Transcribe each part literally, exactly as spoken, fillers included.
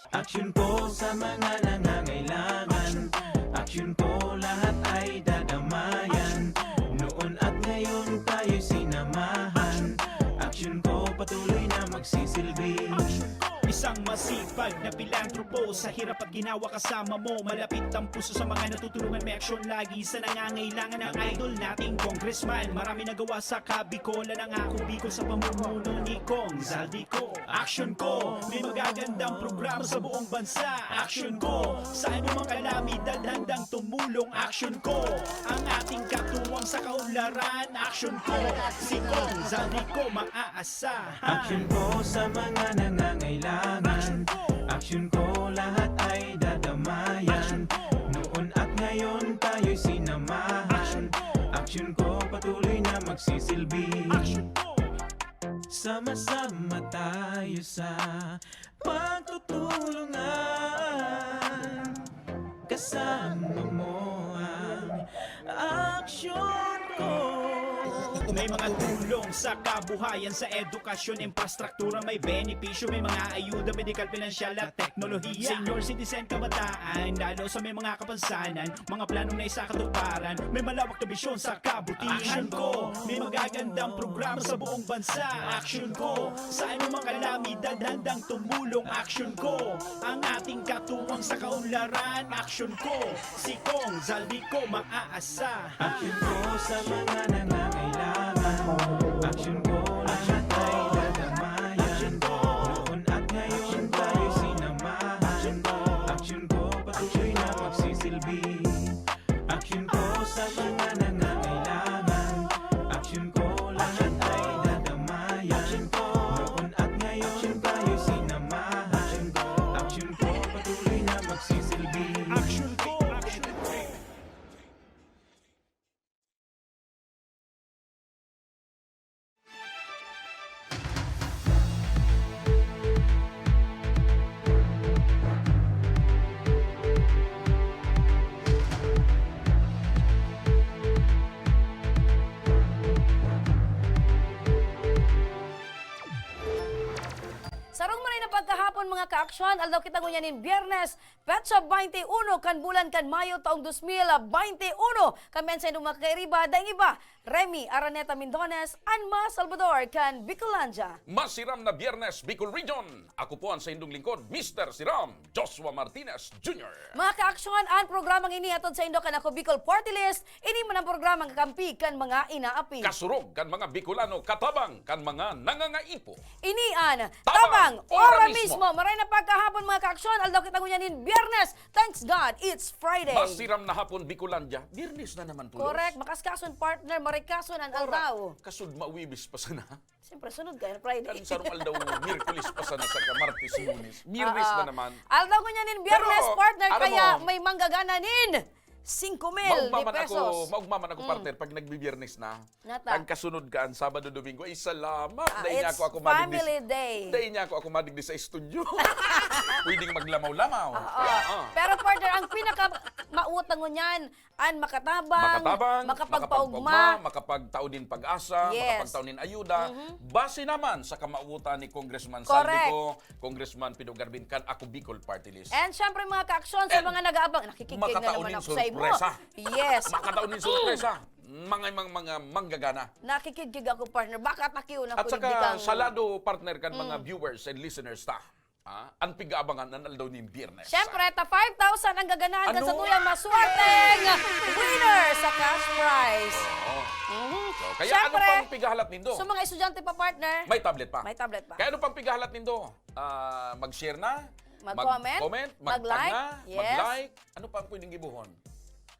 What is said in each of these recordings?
Aksyon ko sa mga nangangailangan. Aksyon ko lahat ay dadamayan. Noon at ngayon tayo'y sinamahan. Aksyon ko patuloy na magsisilbi. Isang masipag na pilantropo, sa hirap at ginawa kasama mo. Malapit ang puso sa mga natutulungan, may aksyon lagi sa nangangailangan. Ang idol nating congressman, marami nagawa sa Kabikolan. Ang ako Bicol sa pamumuno ni Cong Zaldy Co. Aksyon ko, may magagandang programa sa buong bansa. Aksyon ko, sa anumang kalamidad handang tumulong. Aksyon ko, ang ating katuwang sa kaunlaran. Aksyon ko, si Cong Zaldy Co maaasahan. Aksyon ko sa mga nangangailangan. Aksyon ko, lahat ay dadamayan. Noon at ngayon tayo'y sinamahan. Aksyon ko, patuloy na magsisilbi. Sama-sama tayo sa pagtutulungan. Kasama mo ang aksyon ko. May mga tulong sa kabuhayan, sa edukasyon, infrastruktura, may benepisyo, may mga ayuda, medikal, pinansyal at teknolohiya. Senior citizen, kabataan, lalo sa may mga kapansanan, mga planong naisakatuparan, may malawak na bisyon sa kabutihan. Aksyon ko, may magagandang programa sa buong bansa. Aksyon ko, sa anumang kalamidad handang tumulong. Aksyon ko, ang ating katuwang sa kaunlaran. Aksyon ko, si Cong Zaldy Co maaasahan. Aksyon ko sa mga nangangailangan. Aksyon ko, lahat ay dadamayan. Noon at ngayon tayo'y sinamahan. Aksyon ko, patuloy na magsisilbi. Aksyon ko sa mga nangangailangan. Aksyon ko, lahat ay dadamayan. Noon at ngayon tayo'y sinamahan. Aksyon ko, patuloy na magsisilbi. Aksyon ko, aksyon ko. Sarong maray na pagkahapon, mga kaaksyon, aldaw kita ngunyan nin Biyernes, petsa baynte uno kan bulan kan Mayo, taong dos mil baynte uno. Kami an saindong mga kakairiba, daing iba, Remy Araneta Mindones, an mga Salvador kan Bicolandia. Masiram na Biyernes, Bicol Region! Ako po an saindong lingkod, Mister Siram, Joshua Martinez Junior. Mga kaaksyon, an programang ini hatod saindo kan Ako Bicol Party List. Ini man an programang kakampi kan mga inaapi. Kasurog kan mga Bicolano, katabang kan mga nangangaipo. Ini an Tabang, Tabang, ora ora mismo. Mismo. Maray na pagkahapon, mga kaaksyon. Aldaw kita ngunyan nin Biyernes. Thanks God, it's Friday. Masiram na hapon, Bicolandia. Biyernes na naman, Pulos. Correct. Makaskason, partner. Marikason an Ora. Aldaw. Kasud, mawibis pa sana. Siyempre, sunod ka, Friday. Kan sarong aldaw, Miyerkules pa sana, saka Martes, Lunes. Biyernes Oo. Na naman. Aldaw ngunyan nin Biyernes, Pero, partner, alam kaya mo, may manggagana nin singko mil de pesos. Maugma man ako, maugma man ako, Mm. Partner, pag nagbibiyernes na. Nata. Pagkasunod ka, an Sabado, Domingo, ay salamat. Ah, dai niya it's ako, ako madigdi family day. Dai niya ako, ako madigdi sa estudyo. Pwedeng maglamaw-lamaw. Oo. Ah. Pero, partner, ang pinaka mautang ngunyan, an makatabang, Makatabang, makapagpaugma, makapagpaugma, makapagtao nin pag-asa, Yes. makapagtao nin ayuda. Mhm. Base naman sa kamautan ni Congressman Correct. Saldico, Congressman Pido Garbin, kan Ako Bicol Party List. And syempre, mga kaaksyon, sa And mga nag-aabang, nakikigkig na makatao naman nin ako sa imo. Sorpresa. Yes. Makatao nin Mm. sorpresa. Mga, mga, mga manggagana. Nakikigkig ako, partner. Baka atakiw na At ko, saka, digdi kang salado, partner, kan mga Mm. viewers and listeners ta. Ah, an pig-aabangan an aldaw nin Biyernes. Siyempre, ta five thousand ang gaganahan kan Ano? satuyang maswerteng winner sa cash prize. Oo. Mhm. So, kaya Siyempre, ano pang pigahalat nindo? Sa mga estudyante pa, partner, May tablet pa. May tablet pa. Kaya ano pang pigahalat nindo? Ah, mag-share na, Mag-comment, mag-comment, mag-like, mag-tag na, yes. Mag-like. Ano pa ang pwedeng gibohon?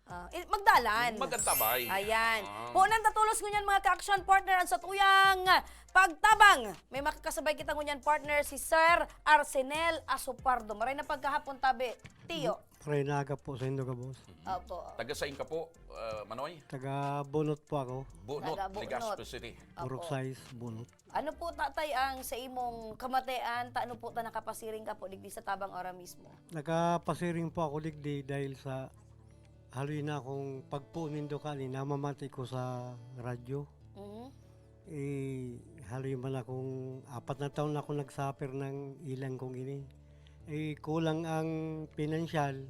Ah, i-, magdalan. Magantabay. Ayan. Ah. Punan ta tolos ngunyan, mga ka-action partner, ang satuyang pagtabang. May makakasabay kita ngunyan, partner, si Sir Arsenel Asopardo. Maray na pagkahapon, tabi, Tiyo. Maray na aga po sa indo gabos. Mhm. Opo. Taga sain ka po, ah, Manoy? Taga Bunot po ako. Bunot, Taga Bunot. Legazpi City. Opo. Purok sais, Bunot. Ano po, Tatay, ang sa imong kamatian, ta ano po ta nakapasiring ka po digdi sa tabang ora mismo? Nakapasiring po ako digdi dahil sa haloy na akong pagpoon nindo kani, namamati ko sa radyo. Mhm. Eh, haloy man akong apat na taon na ako nag-suffer ng ilang kong ini. Eh, kulang ang pinansyal,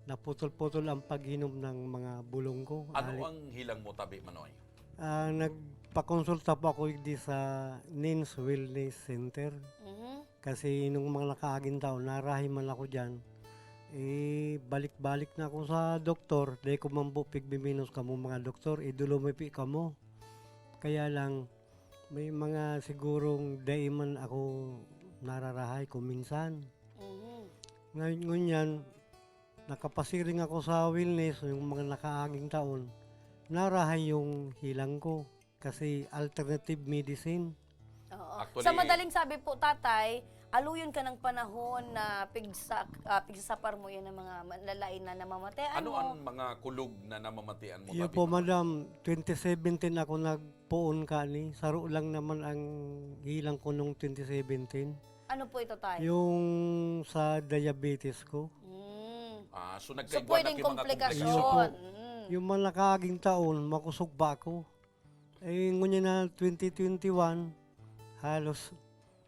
naputol-putol ang pag-inom ng mga bulong ko. Ano Hali- ang hilang mo, tabi, Manoy? Ah, nagpakonsulta po ako di sa Nins Wellness Center. Mhm. Kasi nung mga nakaaging taon, narahay man ako diyan. Eh, balik-balik na ako sa doktor. Dai ko man po pigmiminos kamo mga doktor, idolomipi kamo. Kaya lang, may mga sigurong dai man ako nararahay kung minsan. Mhm. Ngayon, ngunyan, nakapasiring ako sa wellness, yung mga nakaaging taon, narahay yung hilang ko. Kasi alternative medicine. Oo. Actually, Sa madaling sabi po, Tatay, aluyon ka ng panahon na pigsa-, ah, pigsasapar mo yan ng mga manlalain na namamatean Ano mo. ang mga kulog na namamatean mo, Yun tabi po, mo? Madam, twenty seventeen ako nagpoon kani. Saro lang naman ang hilang ko nung twenty seventeen. Ano po ito, Tay? Yung sa diabetes ko. Mm. Ah, so So, nagkaigwa na pwedeng kayo mga komplikasyon. komplikasyon. Yun. Mm. Yung mga nakaaging taon, makusog pa ako. Eh, ngunyan na twenty twenty-one, halos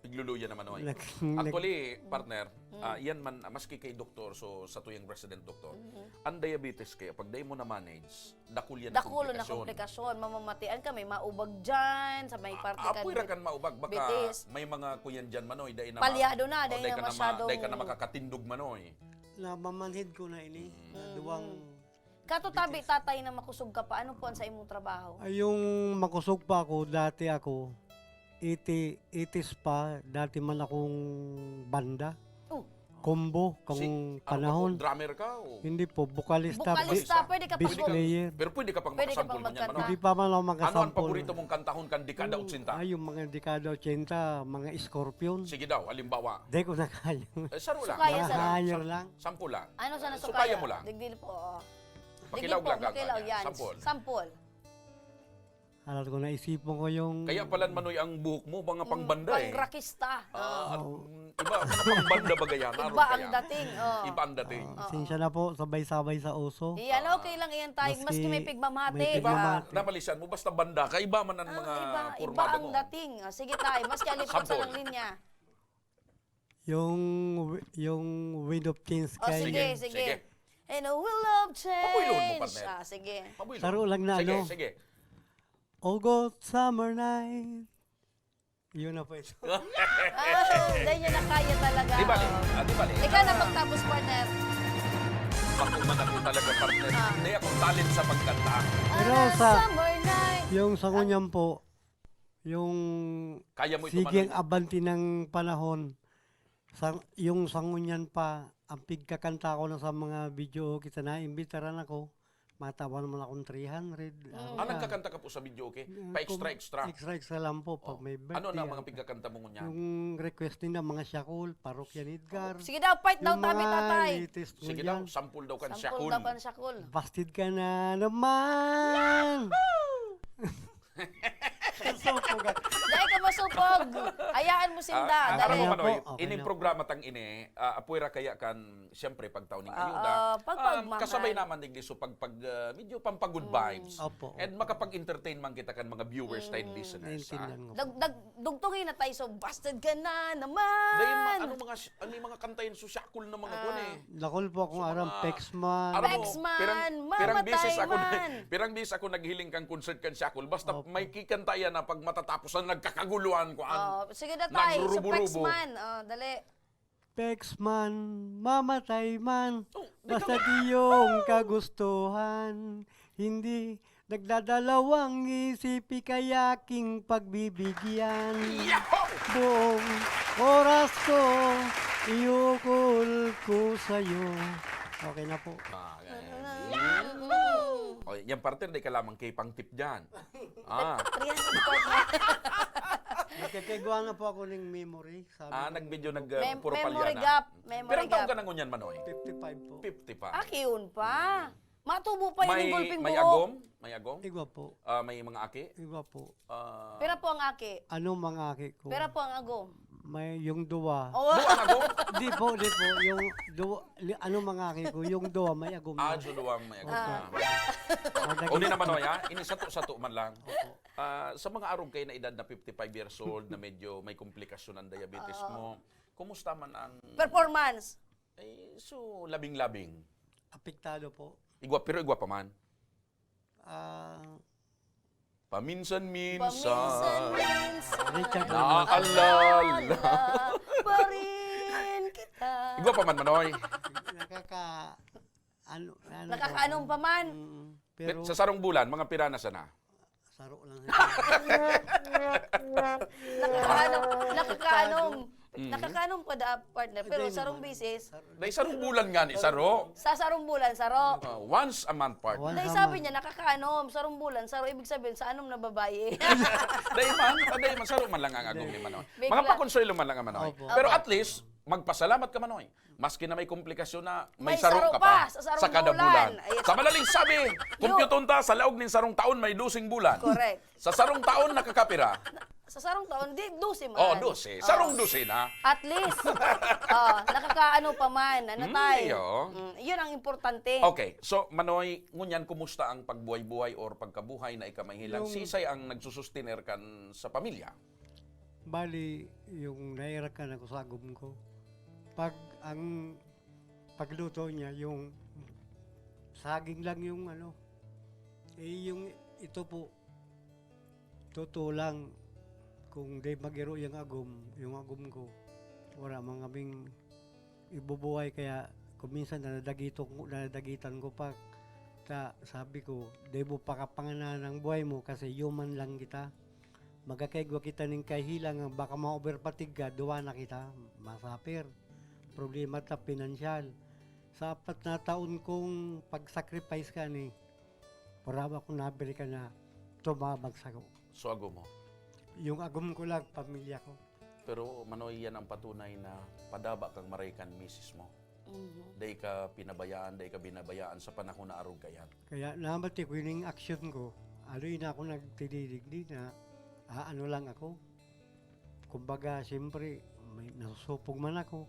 Pigluluya naman, oy. nag-, nag- Actually, partner, Mm. ah, yan man, maski kay doktor, so sa tuyang resident doktor, Mhm. ang diabetes kaya, pag dai mo na-manage, dakul yan na Dakul na komplikasyon. komplikasyon. Mamamatean ka, may maubag dyan, sa may Ah, parte kan apoy ra bit-, kan maubag, baka bitis. may mga kuyan dyan, manoy, dai na ma-, Palyado na, o dai dai ka na na ma-, masyadong dai ka na makakatindog, manoy. Namamanhid ko na ini, Mm. na duwang Kato tabi, Bitis. Tatay, na makusog ka pa, ano po ang sa imong trabaho? Ay, yung makusog pa ako, dati ako, iti-, itis pa, dati man akong banda. Oh. Combo, Si, kung ano ka po, panahon. drummer ka o? Hindi po, vocalista, Vocalista, bi-, pwede ka bass pang vo-, player. Pero pwede ka pang Pwede ka pang makasampol ngunyan, magkanta. mano? Hindi pa man ako Ano ang makasampol. paborito mong kantahon kan dekada Hmm, otsenta? ay, yung mga dekada otsenta, mga Scorpion. Sige daw, halimbawa. Di ko na kaya. Eh, saro lang. Sukaya, Mga saro. higher Sam-, lang. sample lang. Ano sana Eh, sukaya sukaya? mo lang. Digdi po, oo. Pakilaw Digdi po, lang, makilaw, ganyan. yan. Sample. Sample. Alam ko, naisipan ko yung Kaya pala, Manoy, ang buhok mo, mga Mm, pangbanda eh. pangrakista. Ah, Oo. mm, iba, mga pangbanda ba ganyan? Iba Aron ang kaya? dating, oh. Iba ang dating. Ah, Oo. sinsya na po, sabay-sabay sa uso. Iyan, Ah. okay lang iyan, Tay. Maski Maski may pigmamati, may di ba? pigmamati. Namalisan mo, basta banda ka, iba man ang Ah, mga iba, iba pormada ang mo. dating. Ah, sige, Tay, maski alipot sa Sample. lang linya. Yung wi-, yung Wind of Change Oh, kay sige, Sige, sige. sige. And a will of Pabuilon mo, change. partner. Ah, sige. Pabuilon. Saro lang na Sige, ano. sige. Ogot Summer Night. Yun na po ito. Ah, dahil niya na kaya talaga. Di bali. Oh. Ah, di bali. Ikaw na Ah. magtapos, partner. Ako man ako talaga, partner. Ah. Hindi ako talent sa pagkanta. Pero On a sa, summer night. yung sa Ah. ngunyan po, yung Kaya mo ito, Sige ang Manoy? Abanti ng Panahon, sa, yung sa ngunyan pa, ang pigkakanta ko na sa mga video, kita na, imbitaran ako, matawan naman akong three hundred, Mm. Ah, ano ka. nagkakanta ka po sa video, okay? Mm, Pa-extra, kung extra. extra, extra lang po pag Oh. may Ano na birthday, mga ah. pigkakanta mo ngunyan? Yung request nila, mga Siakol, Parokya ni Edgar. Sige daw, fight daw, Yung tabi, mga tatay. latest Sige ngunyan. daw, sample daw kan Sample Siakol. daw kan Siakol. Busted ka na naman! Susupog ako. Dai ka masupog. Hayaan mo sinda, Ah, ah, dali. aram mo, Manoy, Okay na po, okay ining na po. programa tang ini, ah, apwera kaya kan, siyempre, pagtao ning Ah, ayuda. ah, pagpagmahal. Um, kasabay naman digdi, so pag, pag, ah, medyo pampagood Mm. vibes. Opo, And opo. makapag-entertain man kita kan mga viewers tayo, Mm. listeners, Naiintindihan ah. ko po. Dag-, dag-, dugtungin na tayo, so, busted ka na naman. Dahil ma-, ano mga s-, ano yung mga kanta yun, so, Siakol na mga Ah. kwan eh. Dakul po akong So, aram, mga Pexman. Aram mo, Pexman, pirang, pirang mamatay beses ako na, man. pirang beses ako naghiling kang concert kan Siakol. Basta Opo. may kikanta yan na pag matatapos na nagkakaguluhan ko, ang Oo, sige na, tay. So, nagrurubo-rubo. Pexman. Oh, dali. Pexman, mamatay man. Oh, di ka Basta ma- di yung kagustuhan. Hindi nagdadalawang isip, ikaya king pagbibigyan. Yahoo! Buong oras ko, iukol ko sa'yo. Okay na po. Ah, ganyan. Yahoo! O, yan, partner, di ka lamang kay pang tip dyan. Ah. Three hundred po. Nagkakaigwa na po ako ng memory, sabi Ah, ko. nag-, medyo nag-, ah, Mem-, puro memory palya na. gap, memory Pirang taon gap. ka na ngunyan, Manoy? Fifty-five po. Fifty pa. Ah, kiyon pa. Matubo pa yun May, yung gulping may buhok. agom? May agom? Igwa po. Ah, may mga aki? Igwa po. Ah. Pira po ang aki? Ano mga aki ko? Pira po ang agom? May yung duwa. Oh. Duwa ang agom? Di po, di po. Yung duwa, li-, ano mga aki ko? Yung duwa may agom Ah, na. so duwa may agom Ah. na. Madagit Uli naman, po. Noy, ha? Ini sato-sato man lang. Opo. Ah, sa mga arog kayo na edad na fifty-five years old na medyo may komplikasyon ang diabetes Oo. mo, kumusta man ang Performance. Ay, so, labing-labing. Apektado po. Igwa, pero igwa pa man. Ah. Paminsan-minsan. Paminsan-minsan. Richard Naalala. Pa rin kita. Igwa pa man, Manoy. Nakaka-, ano, ano Nakakaanom pa man. Mm, pero Sa sarong bulan, mga pira na sana? Saro lang. Nakakaanom, nakakaanom. Mm. Nakakaanom pa da, partner. Pero Hindi sarong naman. bisis, Saro lang. Dahil sarong bulan nga ni, saro. Sa sarong bulan, saro. Ah, once a month, partner. Once Dahil a sabi month. niya, nakakaanom, sarong bulan, saro. Ibig sabihin, sa anom na babae. Dahil man, dahil man, saro man lang ang agom ni Manoy. Bigla. Mga pakonsuelo man lang ang Manoy. Opo. Pero Opo. at least, magpasalamat ka, Manoy. Maski na may komplikasyon na, may May saro saro ka pa pa sa sarong sa kada bulan. bulan. Ay, Sa madaling sabi, Yo. kompyuton ta, sa laog nin sarong taon, may doseng bulan. Correct. Sa sarong taon, nakakapira. Sa sarong taon, di, dose man. Oh, dose. Oh. Sarong dose na. At least, oh, nakakaano pa man, ano, Hmm, tay? iyo. Mm, yun ang importante. Okay, so, Manoy, ngunyan, kumusta ang pagbuhay-buhay or pagkabuhay na ika may hilang? Yung Sisay ang nagsusustiner kan sa pamilya? Bali, yung nairakan ako sa agom ko. Pag ang pagluto niya, yung saging lang yung ano, eh, yung ito po, totoo lang, kung di mag-iro yung agom, yung agom ko, wala man kaming ibubuhay, kaya kung minsan nadadagito ko, nadadagitan ko pa, ta-, sabi ko, "Di mo pakapanganahan ang buhay mo kasi human lang kita." Magkakaigwa kita nin kahihilangan, baka ma-overfatigue ka, duwa na kita, masuffer. Problema ta, pinansyal. Sa apat na taon kong pag-sacrifice ka ni, wala akong nabili ka na tumabag sako. So, agom mo? Yung agom ko lang, pamilya ko. Pero, Manoy, yan ang patunay na padaba kang maray kan misis mo. Mhm. Dai ka pinabayaan, dai ka binabayaan sa panahon na arog kaiyan. Kaya namati ko ining aksyon ko, aloy na ako nagtididigdi na, ah, ano lang ako. Kumbaga, siyempre, may nasusupog man ako.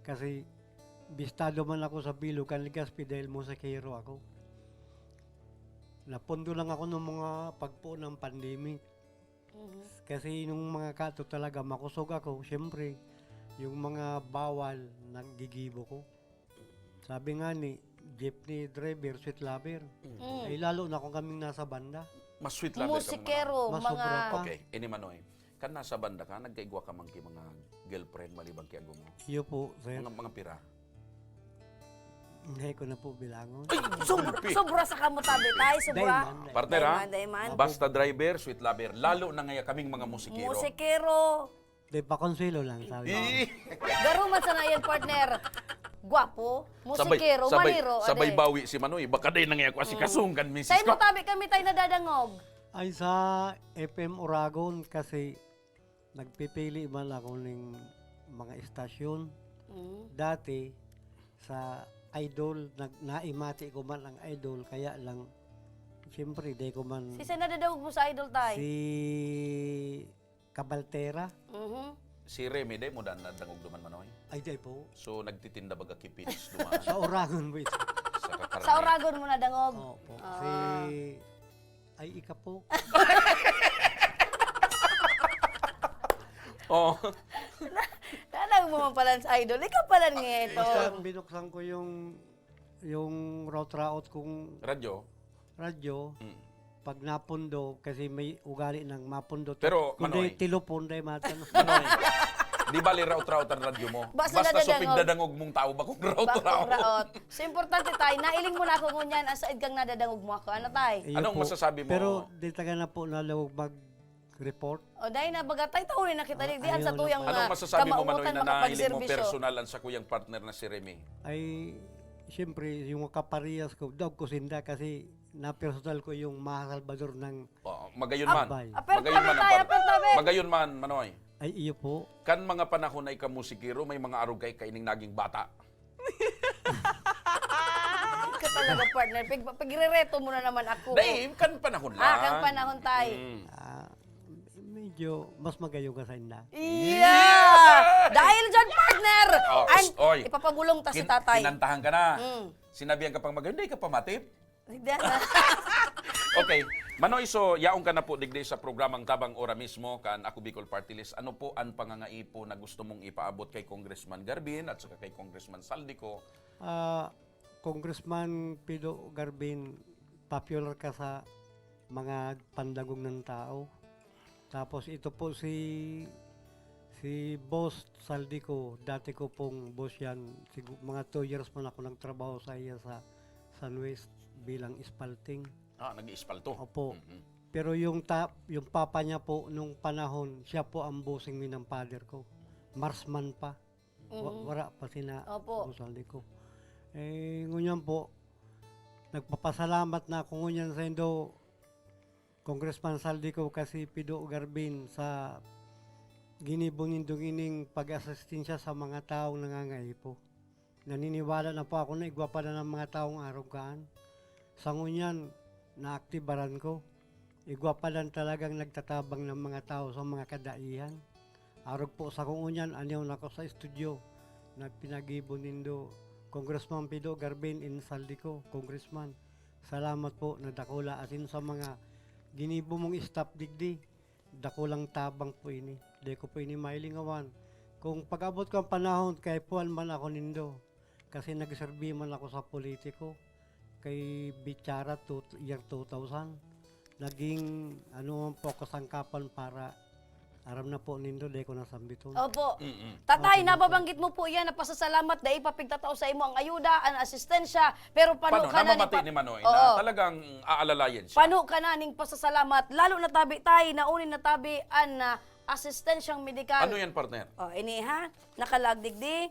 Kasi bistado man ako sa bilog kan Legazpi dahil musikero ako. Napundo lang ako ng mga pagpuon ng pandemic. Mhm. Kasi nung mga kato talaga, makusog ako, siyempre, yung mga bawal, naggigibo ko. Sabi nga ni jeepney driver, sweet lover. Mm. Ay, lalo na kung kaming nasa banda. Mas sweet lover ka, Musikero, Manoy. Mas sobra mga pa. Okay, ini Manoy. Kan nasa banda ka, nagkaigwa ka man ki mga girlfriend maliban ki agom mo? Iyo po, sir. Mga, mga pira? Hindi ko na po bilangon. Ay, sobra, Gulpi. sobra sa kamo tabi, tay, sobra. Dayman, dayman. Partner, ha? Dayman, dayman. Basta driver, sweet lover. Lalo na ngaya kaming mga musikero. Musikero. Di, pakonselo lang, sabi ko. Ih! Garo man sana yan, partner. Gwapo, Sabay, musikero, sabay, maniro, sabay ade. bawi si Manoy. Baka di na ngaya ako Mm. asikasong kan misis Sa'yo ko. mo tabi kami tayo nadadangog. Ay, sa F M Oragon kasi nagpipili man ako ning mga istasyon. Mm. Dati, sa Idol, nag-, naimati ko man ang Idol, kaya lang, siyempre, di ko man Sisay nadadangog mo sa Idol, tay? Si Cabaltera. Mhm. Si Remy, dai mo dan nadangog duman, Manoy? Ay, dai po. So, nagtitinda baga ki pids duman? Sa Oragon po ito. Sa kakarne. Sa Oragon mo nadangog? Opo. Ah. Si, ay, ika po. Oh. Na-, nadangog mo man pala sa Idol. Ikaw pala nga ito. Basta binuksan ko yung, yung route-route kong Radyo? radyo, Mm. pag napundo, kasi may ugali ng mapundo. Pero, Kundi Manoy. tilupon, dai matano. Manoy, di bali raot-raot ang radyo mo. Basta Basta nadadangog. supig dadangog mong tao, bakong raot-raot. Bakong raot. So, importante tayo, nailing mo na ako ngunyan, ang said kang nadadangog mo ako. Ano, tay? Iyo Anong po. masasabi mo? Pero di taga na po nalawag mag-report. O, dahil na baga, tay, taon na kita, Ah, di, di, ang ayun sa lang tuyang, pala. Anong ah, masasabi mo, Manoy, kamautan, na nahiling mo makapagserbisyo. personal ang sakuyang partner na si Remy? Ay, siyempre, yung kaparehas ko, daog ko sinda kasi napersonal ko yung mga Salvador ng Oo, magayon man. Abay. Ah, pero Magayon tabi man ang tayo, par-, pero tabi. magayon man, Manoy. Ay, iyo po. Kan mga panahon na ikamusikero, may mga arog kay kaining naging bata. Ka talaga, partner. Pig-, pigrereto mo na naman ako. Dai, kan panahon Ah, lang. kan panahon, tay. Mm. Ah, medyo mas magayon ka sa inda. Yeah! Yeah! Dahil dyan, partner! Oh, An-, s-, oy. ipapagulong ta si Kin-, tatay. kinantahan ka na. Mm. Sinabihan ka pang magayon, "Dai ka pa matip?" Hindi na. Okay. Manoy, so, yaon ka na po digdi sa programang Tabang Ora Mismo kan Ako Bicol Party List. Ano po an pangangaipo na gusto mong ipaabot kay Congressman Garbin at saka kay Congressman Zaldy Co? Ah, Congressman Pido Garbin, popular ka sa mga pandagog ng tao. Tapos ito po si, si Boss Zaldy Co, dati ko pong boss yan. Sigu-, mga two years man ako nagtrabaho sa iya sa San Luis bilang spalting. Ah, nag-iispalto? Opo. Mhm. Pero yung ta-, yung papa niya po, nung panahon, siya po ang bossing mi ng father ko. Marksman pa. Wa-, Mhm. wala pa sina Opo. Boss Zaldy Co. Eh, ngunyan po, nagpapasalamat na ako ngunyan sa indo, Congressman Zaldy Co, kasi Pido Garbin, sa ginibo nindong ining pag-asistensya sa mga taong nangangaipo. Naniniwala na po ako na igwa pa na ng mga taong arog kaan. Sa ngunyan, naaktibaran ko. Igwa pa lang talagang nagtatabang ng mga tao sa mga kadaihan. Arog po sa kung ngunyan, aniyaw na ako sa estudyo na pinagibo nindo, Congressman Pido Garbin and Zaldy Co, Congressman. Salamat po na dakula asin sa mga ginibo mong staff digdi. Dakulang tabang po ini. Di ko po ini mailingawan. Kung pag-abot ko ang panahon, kaipuhan man ako nindo. Kasi nagserbi man ako sa politiko. Kay Bichara, two, year two thousand. Naging, ano man po ako, sangkapan para, aram na po nindo, di ko nasambiton. Opo. Mm-mm. Tatay, Okay, nababanggit mo po yan na pasasalamat, dai pa pigtatao sa imo ang ayuda, ang asistensya, pero pano Pano, ka na ni namamati pa-, ni Manoy Oo. na talagang aalalayan siya. Pano ka na ning pasasalamat, lalo na tabi, tay, nauni na tabi an, ah, asistensyang medikal. Ano yan, partner? Oh, ini ha, nakalag digdi.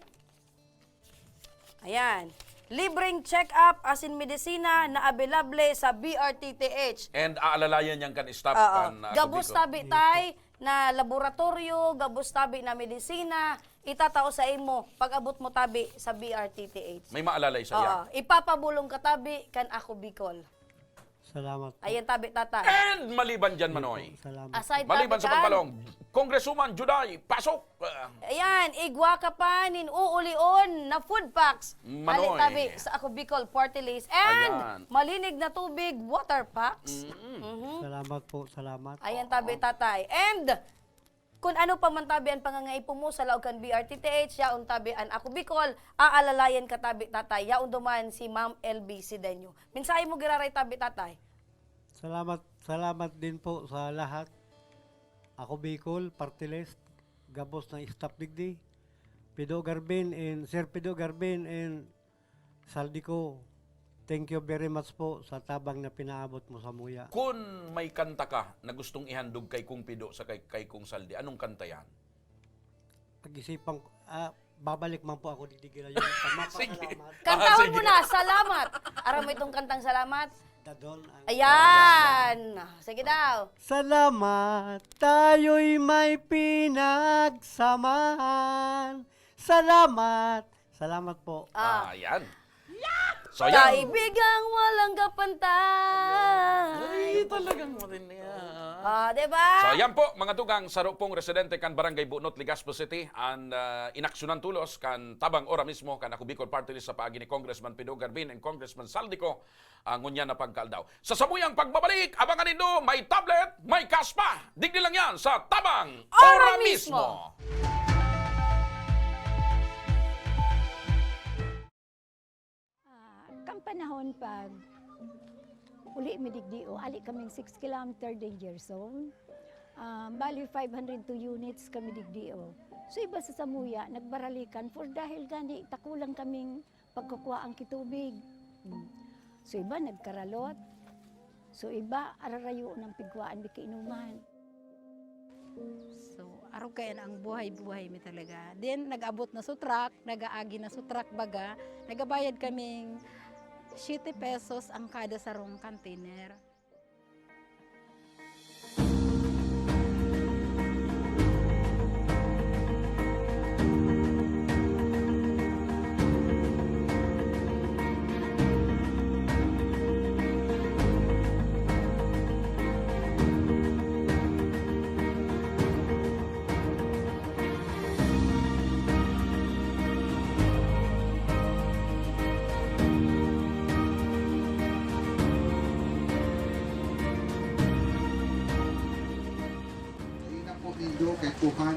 Ayan. Libreng check-up asin medisina na available sa B R T T H. And aalalayan yan kan staff Oo. kan, ah, Gabos Kubico. tabi, tay, na laboratoryo, gabos tabi na medisina, itatao sa imo pag-abot mo tabi sa B R T T H. May maalalay sa Oo. iya. Ipapabulong ka tabi kan Ako Bicol. Salamat po. Ayan tabi, tatay. And maliban dyan, Sige Manoy. po, salamat. Aside Maliban tabi sa kan pagpalong, Congresswoman Juday, pasok! Ah. Ayan, igwa ka pa nin uulion na food packs. Manoy. Hali tabi sa Ako Bicol Party List. And Ayan. malinig na tubig, water packs. Mm-mm. Mhm. Salamat po, salamat. Ayan tabi, Oo. tatay. And Kun ano pa man tabi an pangangaipo mo sa laog kan B R T T H, yaon tabi an Ako Bicol, aalalayan ka tabi, tatay, yaon duman si Ma'am L B Sideño. Mensahe mo giraray tabi, tatay. Salamat, salamat din po sa lahat. Ako Bicol, Party List, gabos na staff digdi. Pido Garbin and Sir Pido Garbin and Zaldy Co, thank you very much po sa tabang na pinaabot mo samuya. Kun may kanta ka na gustong ihandog kay Kong Pido sa kay, kay Kong Zaldy, anong kanta yan? Pag-isipan ko, ah, babalik man po ako digdi giraray. Sige. Mapasalamat. Ah, Kantahon sige. mo na, Salamat. Aram mo itong kantang Salamat? Dadon ang Ayan. Sige daw. Salamat, tayo'y may pinagsamahan. Salamat. Salamat po. Ah. Ah, yan. So, yan. Kaibigang walang kapantay. Ay, talagang matindi yan. Ah, di ba? So, yan po, mga tugang, saro pong residente kan Barangay Bunot, Legazpi City, an, ah, inaksyonan tolos kan tabang ora mismo kan Ako Bicol Party List sa paagi ni Congressman Pido Garbin and Congressman Zaldy Co, ah, ngunyan na pagkaaldaw. Sa samuyang pagbabalik, abangan nindo, may tablet, may cash pa. Digdi lang yan sa Tabang Ora Ora Mismo. Mismo. Ah, kan panahon pag uli mi digdi, o, ali kaming six kilometer danger zone. Ah, bali, five hundred two units kami digdi, o. So, iba sa samuya, nagbaralikan for dahil gani, takulang kaming pagkukua ang kitubig. Hmm. So, iba nagkaralot. So, iba ararayo ng pigkuhaan di kainuman. So, arog kaya na ang buhay-buhay mi talaga. Then, nag-abot na sa truck, nag-aagi na sa truck baga, nagabayad kaming siyete pesos ang kada sarong container. Kaipuhan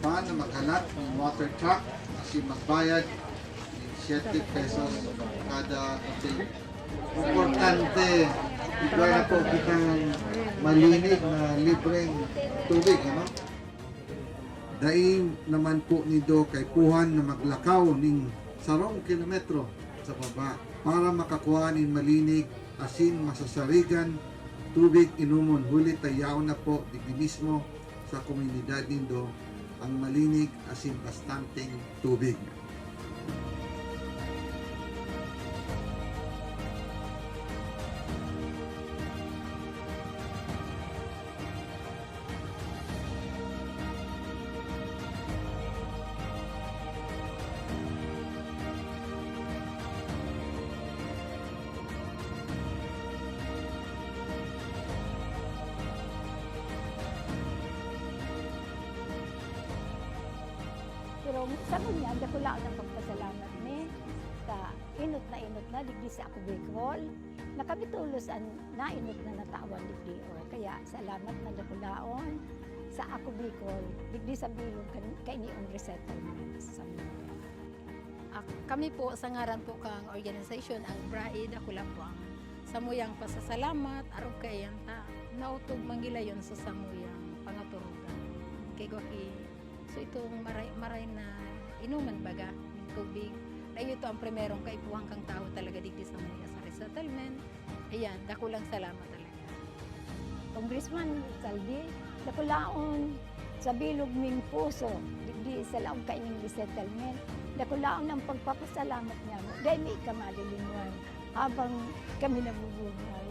pa na maghalat nin water truck asin magbayad nin siyete pesos kada container. Importante, igwa na po kitang malinig na libreng tubig, ano? Dai naman po nindo kaipuhan na maglakaw nin sarong kilometro sa baba para makakua nin malinig asin masasarigan tubig inomon, huli ta yaon na po digdi mismo sa komunidad nindo ang malinig asin bastanteng tubig. Pero sa ngunyan, dakulaon an pagpasalamat mi ta enot na enot na digdi sa Ako Bicol. Na kami tolos an naenot na natawan digdi, o. Kaya salamat na dakulaon sa Ako Bicol, digdi sa bilog kan, kaini yung resettlement sa Zamboanga. Ah, kami po, sa ngaran po kang organisasyon, ang BRAI, dakula po ang samuyang pasasalamat, arog kaiyan ta, naotob man gilayon sa samuyang pangaturugan. Kay gwa ki, so itong maray, maray na inuman baga, ning tubig, na iyo to ang primerong kaipuhan kang tawo talaga digdi sa Zamboanga sa resettlement. Ayan, dakulang salamat talaga. Congressman Saldi, dakulaon sa bilog ming puso, digdi sa laog kaining resettlement, dakulaon ang pagpapasalamat niamo. Dai mi ka malilinwan habang kami nabubuhay.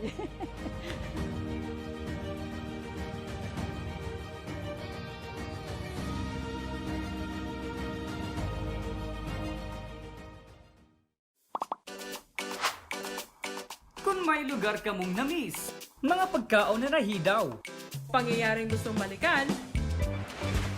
Kun may lugar kamong na-miss, mga pagkaon na nahidaw, pangyayaring gustong balikan,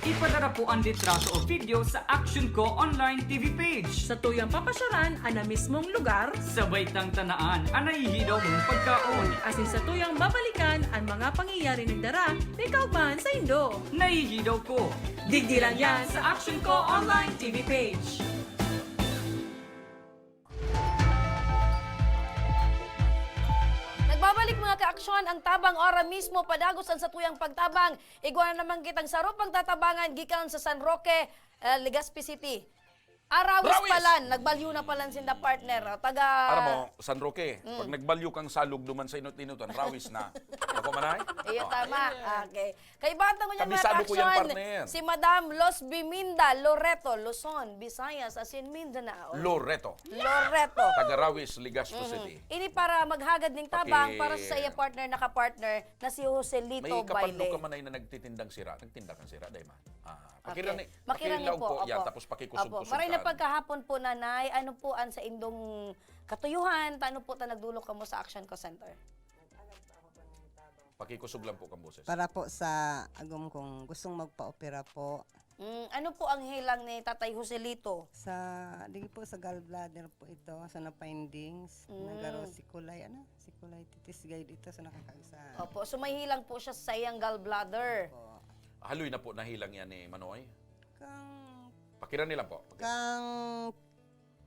ipadara po an litrato o video sa Action Ko Online T V page. Satuyang papasyaran an na-miss mong lugar. Sabay tang tanaan an nahihidaw mong pagkaon. Asin satuyang babalikan an mga pangyayari nagdara may kaugmahan saindo. Nahihidaw ko. Digdi lang yan sa Action Ko Online T V page. Nagbabalik, mga kaaksyon, ang Tabang Ora mismo, padagos an satuyang pagtabang. Igwa na naman kitang saro pang tatabangan gikan sa San Roque, eh, Legazpi City. Arawis Rawis! Palan, nagbalyo na palan sinda, partner. O, taga Aram mo, San Roque, Mm. pag nagbalyo kang salog duman sa inot-inotan, rawis na. Ako man ay? Iyo, Oh. tama. Okay. Kaibahan ta ngunyan, mga Kabisado ko yan, kaaksyon, partner. si Madam Losbiminda Loreto, Luzon, Visayas, asin Mindanao. Loreto. Loreto. Taga Rawis, Legazpo Mhm. City. Ini para maghagad ning tabang Paki- para sa iya partner, naka-partner na si Joselito May kapando Baile. ka man ay na nagtitindang sira. Nagtinda kang sira, dai man. Ah, Okay. pakirani-, Makirani pakilaw po, po, yan, opo. tapos pakikusog-kusog Opo. Maray na ka. pagkahapon po, Nanay. Ano po ang sa indong katuyuhan? Paano po ta nagdulok kamo sa Action Call Center? Pakikusog lang po kang boses. Para po sa agom kong gustong magpa-opera po. Mm, ano po ang hilang ni Tatay Joselito? Sa, di po, sa gallbladder po ito, sa na-findings. Mm. Nagkaroon sikulay, ano? Sikulay titis guide ito, sa nakakaisa. Opo, so may hilang po siya sa iyang gallbladder. Opo. Haloy na po nahilang yan ni Manoy? Kang Pakirani lang po. Pakirani. Kang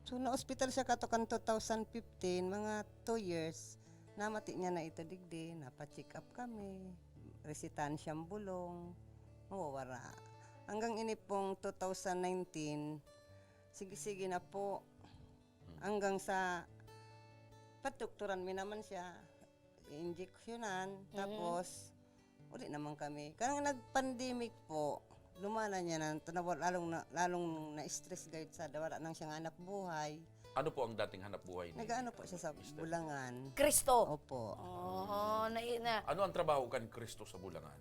So, na-ospital siya kato kan two thousand fifteen, mga two years. Namati niya na ito digdi, napa-check up kami, resetahan siyang bulong, mawawara. Hanggang ini pong two thousand nineteen, sige-sige na po. Hmm. Hanggang sa padoktoran mi naman siya, injeksyonan, Mhm. tapos Uli naman kami. Kan nag-pandemic po, lumana niya na, tanawa-, lalong na, lalong na-stress gayud sa wala nang siyang hanap buhay. Ano po ang dating hanap buhay ni Nag-aano po siya sa Mister? Bulangan. Kristo? Opo. Oo, na, na. Ano ang trabaho kan Kristo sa Bulangan?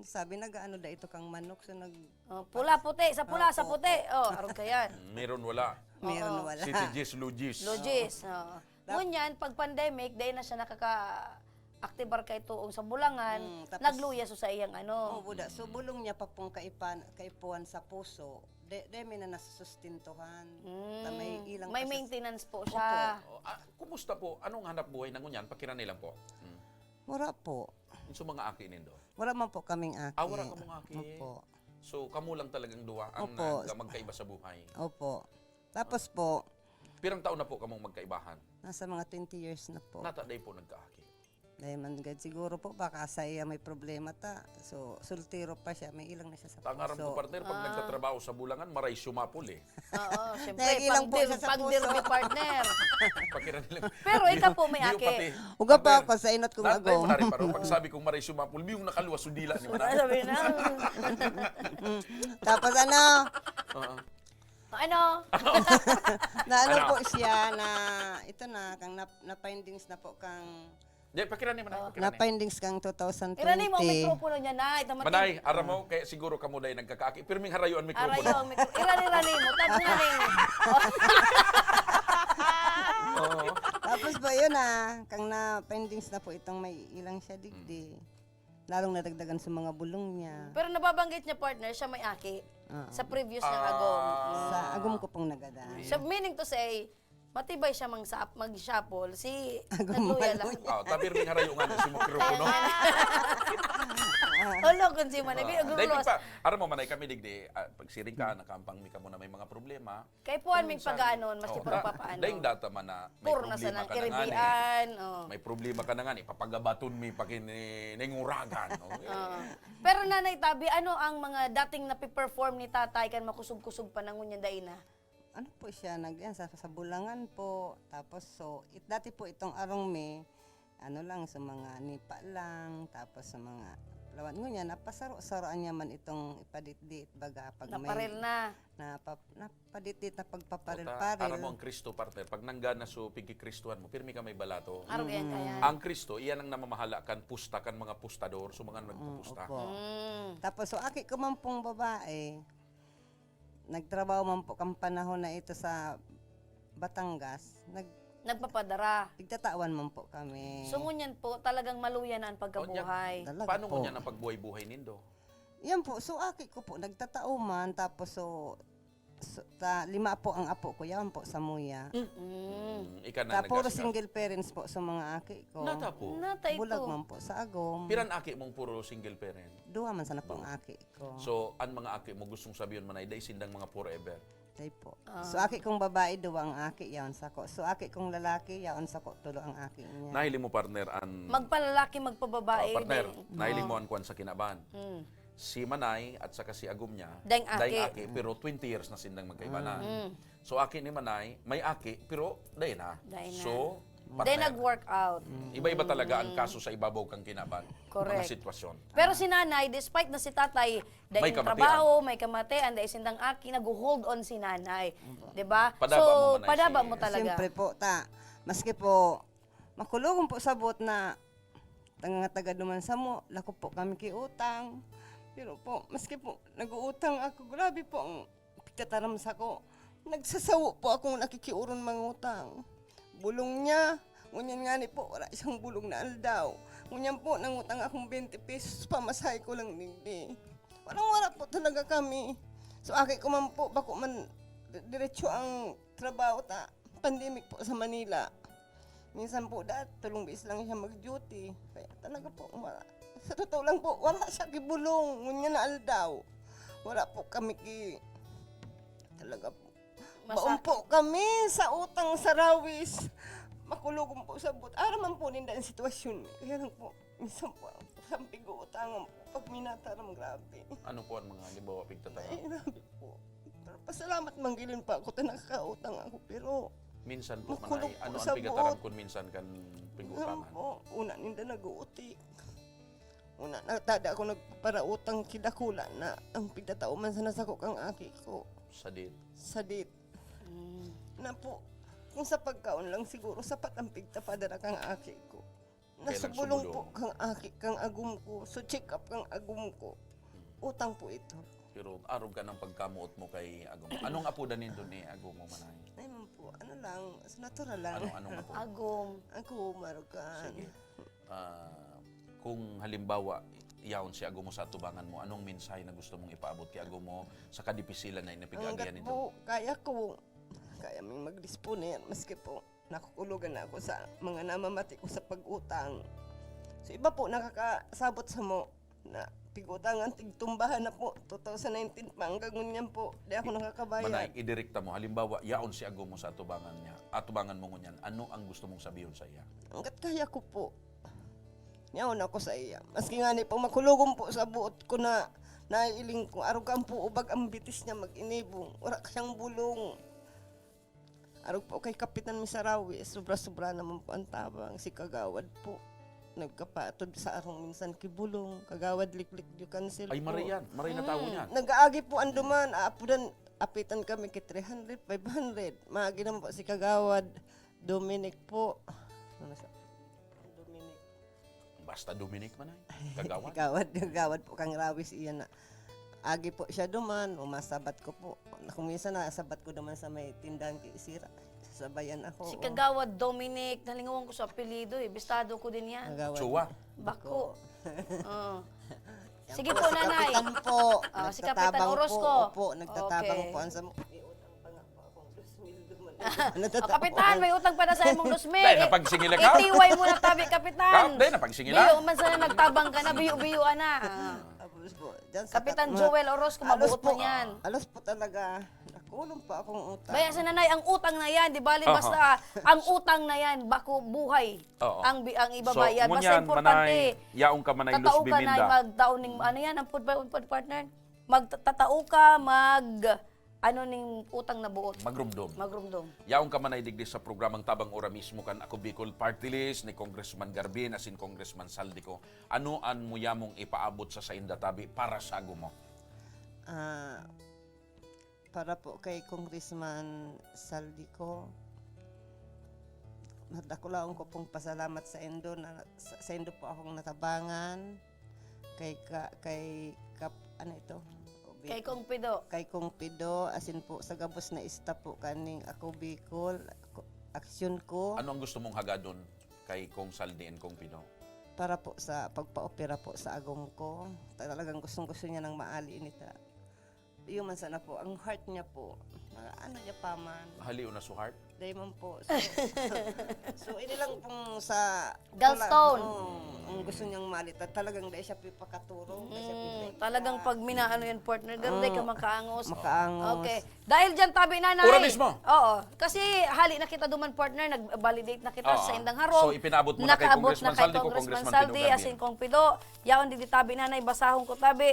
Sabi, nag-aano da ito kang manok, so nag- Oh, pula, puti, sa pula, sa Opo, puti. opo. Oh, arog ka yan. Mm, meron wala. Meron Oo. wala. City Gis, Lugis. Lugis, oo. Tap- Ngunyan, pag pandemic, dahil na siya nakaka-activar kay tuong sa Bulangan, Mm, tapos nagluya so sa iyang ano. Oo, buda. So, bulong niya pa pong kaipan-, kaipuhan sa puso. De, de, may na nasusustentuhan. Mm. Ta may ilang May pasas- maintenance po Opo. siya. Oh, ah, kumusta po? Anong hanap buhay na ngunyan? Pakirani lang po. Mm. Wala po. Yung sa mga aki nindo? Wala man po kaming aki. Ah, wala kamong aki? Opo. So, kamo lang talagang duwa ang Opo. nag- magkaiba sa buhay? Opo. Tapos po, Pirang taon na po kamong magkaibahan? Nasa mga twenty years na po. Nata day po nagkaaki? Dahil man gad siguro po, baka sa iya may problema ta. So, soltero pa siya, may ilang na siya sa Tangaram ko, puso. partner, pag nagtatrabaho sa bulangan, maray sumapol eh. Oo, siyempre. Dahil ilang po Pang-dir, siya sa pang-dir puso. ni partner. Pakira nila. Pero ikaw po, may Di aki. pati, Uga pa partner, ako sa inot kong na- dahil agom. marami, pag sabi kong maray sumapol, biyong nakaluwas, sundila ni Wala, manay. sabi na. Tapos ano, Oo. Ano? naano Ano? po siya na, ito na, kang na, na-findings na po kang, Di, pakira ni manay. Oh. Pakira ni. na-findings kang two thousand twenty. Irani mo ang microphone niya na. Ito, Manay, aram mo, kaya siguro kamo day nagkakaaki. Pirming harayo ang microphone. Arayo ang micro. Irani-rani mo. Tag nga rin. Oo. Tapos po yun ah, kang na-findings na po itong may ilang siya digdi. Lalong nadagdagan sa mga bulong niya. Pero nababanggit niya, partner, siya may aki. Ah. Sa previous Ah. niya agom. Sa agom ko pong nagadan. So, meaning to say, matibay siya mang sap, mag-shuffle. Si Agom nagluya lang. maluya. Ah, tapir may harayo nga na si microphone. Olo, kung si Manay, Ah, dahil binugulos. pa, aram mo, manay kami digdi, ah, pag siring ka, nakampang mi kamo na may mga problema. Kay puan may Minsan, pagaanon, maski oh, pagpapaano. Dahil data man na may Puro na problema sanang ka na nga ni. iribian. Oh. May problema ka na nga ni. Papagabaton mi pa kininguragan. No? Oo. Pero Nanay Tabi, ano ang mga dating napiperform ni tatay kan makusog-kusog panahon niya dai na? Ano po siya, nag, yan, sa, sa bulangan po. Tapos, so, it, dati po itong arong mi, ano lang, sa mga nipa lang, tapos sa mga lawan. Ngunyan, napasaro-saroan niya man itong ipaditdit, baga, pag may... Naparil na. Napa, napaditdit na Puta, pagpaparil-paril. aram mo ang Kristo, partner. Pag nangga na so pigkikristohan mo, pirmi ka may balato. Arog yan kaya. Ang Kristo, iyan ang namamahala kan pusta, kan mga pustador, so mga nagpupusta. Opo. Mm. Tapos, so, aki ko man pong babae, nagtrabaho man po kang panahon na ito sa Batangas. Nag, Nagpapadara. Pigtatawan man po kami. So, ngunyan po, talagang maluya na ang pagkabuhay. Talaga Paano po. Ngunyan ang pagbuhay-buhay nindo? Yan po. So, aki ko po, nagtatao man. Tapos, so, so ta, lima po ang apo ko. Yan po, sa Muya. Mm. Mm, ika na Ta, puro nag-aasikaso. Single parents po sa mga aki ko. Nata po. Nata ito. Bulag man po sa agom. Piran aki mong puro single parent? Duwa man sana po ang aki ko. So, ang mga aki mo gustong sabihin man ay dai sindang mga forever. Tay po. Ah. So, aki kong babae, duwa ang aki, yaon sako. So, aki kong lalaki, yaon sako, tulo ang aki niya. Nahili mo, partner, an Magpalalaki, magpababae. Ah, partner, dai- nahili Oo. mo an kwan sa kinaban. Mm. Si Manay at saka si agom niya, Daing aki. Pero twenty years na sindang magkaiba na. Mm. So, aki ni Manay, may aki, pero dai na. Dai na. So, Then partner, nag-work out. iba-iba talaga ang kaso sa ibabaw kang kinaban. Correct. Mga sitwasyon. Pero si nanay, despite na si tatay, dai May yung kamatian. Trabaho, may kamate, and dai sindang aki, nag-hold on si nanay. Di ba? Padaba So, mo, Manay, padaba si mo talaga. Siyempre po, ta, maski po, makulogon po sabot na tanga taga duman sa mo, lako po kami ki utang. Pero po, maski po, nag-uutang ako, grabe po ang pagtataram sako. Nagsasawo po akong nakikiuron mangutang. Bulong niya, ngunyan ngani po, wala siyang bulong na aldaw. Ngunyan po, nangutang akong twenty pesos, pamasahe ko lang digdi. Walang wala po talaga kami. So, aki ko man po, bako man di- diretso ang trabaho ta pandemic po sa Manila. Minsan po, dati, tulong bis lang siya mag-duty. Kaya talaga po, wala. Sa totoo lang po, wala siya kibulong. Ngunyan na aldaw. Wala po kami ki... Talaga po. Masakit. Baon po kami sa utang sa rawis. Makulogon po sabot. Aram man po ninda ang sitwasyon. Kaya lang po, minsan po, sampig utangan po. Pag minataram, grabe. Ano po ang mga halimbawa pigtataram? Ay, grabe po. Pero pasalamat manggilin pa ako ta nakakautang ako. Pero Minsan po, Makulog Manay, po ano sa ang pigtataram buot. Kung minsan kan Ano pigutangan? po, una ninda nag-uutik. Una, natada ako nagparautang kidakula na ang pigtatao man sana sako kang aki ko. Sadit. Sadit. Mm. Na po, kung sa pagkaon lang siguro, sapat ang pigtapadara kang aki ko. Kailang Nasubulong po sumulong. kang aki, kang agom ko. So check up kang agom ko. Utang po ito. Pero arog ka ng pagkamuot mo kay agom. Anong apodan nindo ni agom mo, Manay? Ay man po, ano lang, sa natural lang. Ano, anong apo? Agom. Agom, arog ka. Sige. Ah, kung halimbawa, yaon si agom mo sa atubangan mo, anong mensahe na gusto mong ipaabot kay agom mo sa kadipisilan na inapig-agihan Hanggat nito? Po, kaya ko, kaya ming magdisponer, maski po, nakukulogan na ako sa mga namamati ko sa pag-utang. So, iba po nakakasabot samo na pig-utangan, tigtumbahan na po, two thousand nineteen pa hanggang ngunyan po, di ako nakakabayad. Manay, idirekta mo. Halimbawa, yaon si agom mo sa atubangan niya, atubangan mo ngunyan. Ano ang gusto mong sabihon sa iya? Hanggat kaya ko po, yaon ako sa iya. Maski nga ni po makulogom po sa buot ko na naiiling ko, arugan po ubag ang bitis niya mag-inibong. Wala kayang bulong. Arog po kay Kapitan Misarawi, sobra-sobra naman po ang tabang. Si Kagawad po, nagkapatod sa arong minsan ki bulong. Kagawad Liklik Diyo Cancel Ay, po. Maray yan. Maray na tawo Mm. niyan. Nag-aagi po ang duman, aapudan, apitan kami ki three hundred, five hundred. Maagi naman po si Kagawad Dominic po. Ano sa Dominic? Basta Dominic man ay. Kagawad. Kagawad, kagawad po kang Rawis iyan na. Agi po siya duman, umasabat ko po. Kung minsan nasabat ko duman sa may tindahan ki Sira. Sasabayan ako, Si oh. Kagawad Dominic, nalingawan ko sa apelyido eh. Bistado ko din yan. Kagawad. Chua. Bako. Oo. Yan Sige po, po, si Nanay. Kapitan po. Ah, si Kapitan Nagtatabang po. Orozco. Opo, nagtatabang Okay. po ang samo. May utang pa nga po akong dos mil duman. Ano to, Oh, Kapitan, may utang pa na sa imong dos mil. Dahil napagsingil ka? Itiway mo na tabi, Kapitan. Ka-, dahil napagsingil ka? Biyo man sana nagtabang ka na, biyo-biyo na. Ah. Tapos po, dyan sa Kapitan kat-, mga Joel Orozco, halos mabuot po, na yan. Halos po talaga, nakulong pa akong utang. Baya sa nanay, ang utang na yan, di bali Aha. basta ang utang na yan, bako buhay Oo. ang bi-, ang So, ibabayad. Basta ngunyan, importante, manay, yaong ka manay tatao luz ka na biminda. magtao ning, ano yan, ang food, food partner? Magtatao ka, mag, ano ning utang na buot? Magrumdom. Magrumdom. Yaong ka manay digdi sa programang Tabang Ora Mismo kan Ako Bicol Party List ni Congressman Garbin asin Congressman Saldico. Ano an muya mong ipaabot sa sainda tabi para sa agom mo? Ah, para po kay Congressman Saldico, madakulaon ko pong pasalamat sa indo na sa, sa indo po akong natabangan. Kay ka, kay kap, ano ito? Kay Kong Pido. Kay Kong Pido, asin po sa gabos na staff po kaning Ako Bicol, ako, aksyon ko. Ano ang gusto mong hagadon kay Kong Saldi and Kong Pido? Para po sa pagpaopera po sa agom ko. Talagang gustong-gusto niya nang maali ini ta. Yun man sana po, ang heart niya po. Mga ano niya pa man. Haliw na su heart? Dahil man po. So, so, ini lang pong sa Gallstone. Wala, oo, ang gusto niyang maali. Ta-, talagang dahil siya pipakaturo. Dahil siya Mm, pipakita. talagang pag minaano yan, partner, garo, dahil ka Oo. makaangos. Makaangos. Okay. Dahil dyan, tabi, nanay. Ura mismo. Oo. Kasi hali na kita duman, partner, nag-validate na kita Oo. sa indang harong. So, ipinaabot mo na kay Nakaabot Congressman na kay Saldi ko, Congressman Congressman Saldi, Pinoy asin Gabriel. Kong Pido. Yaon, digdi, tabi, nanay, basahon ko, tabi.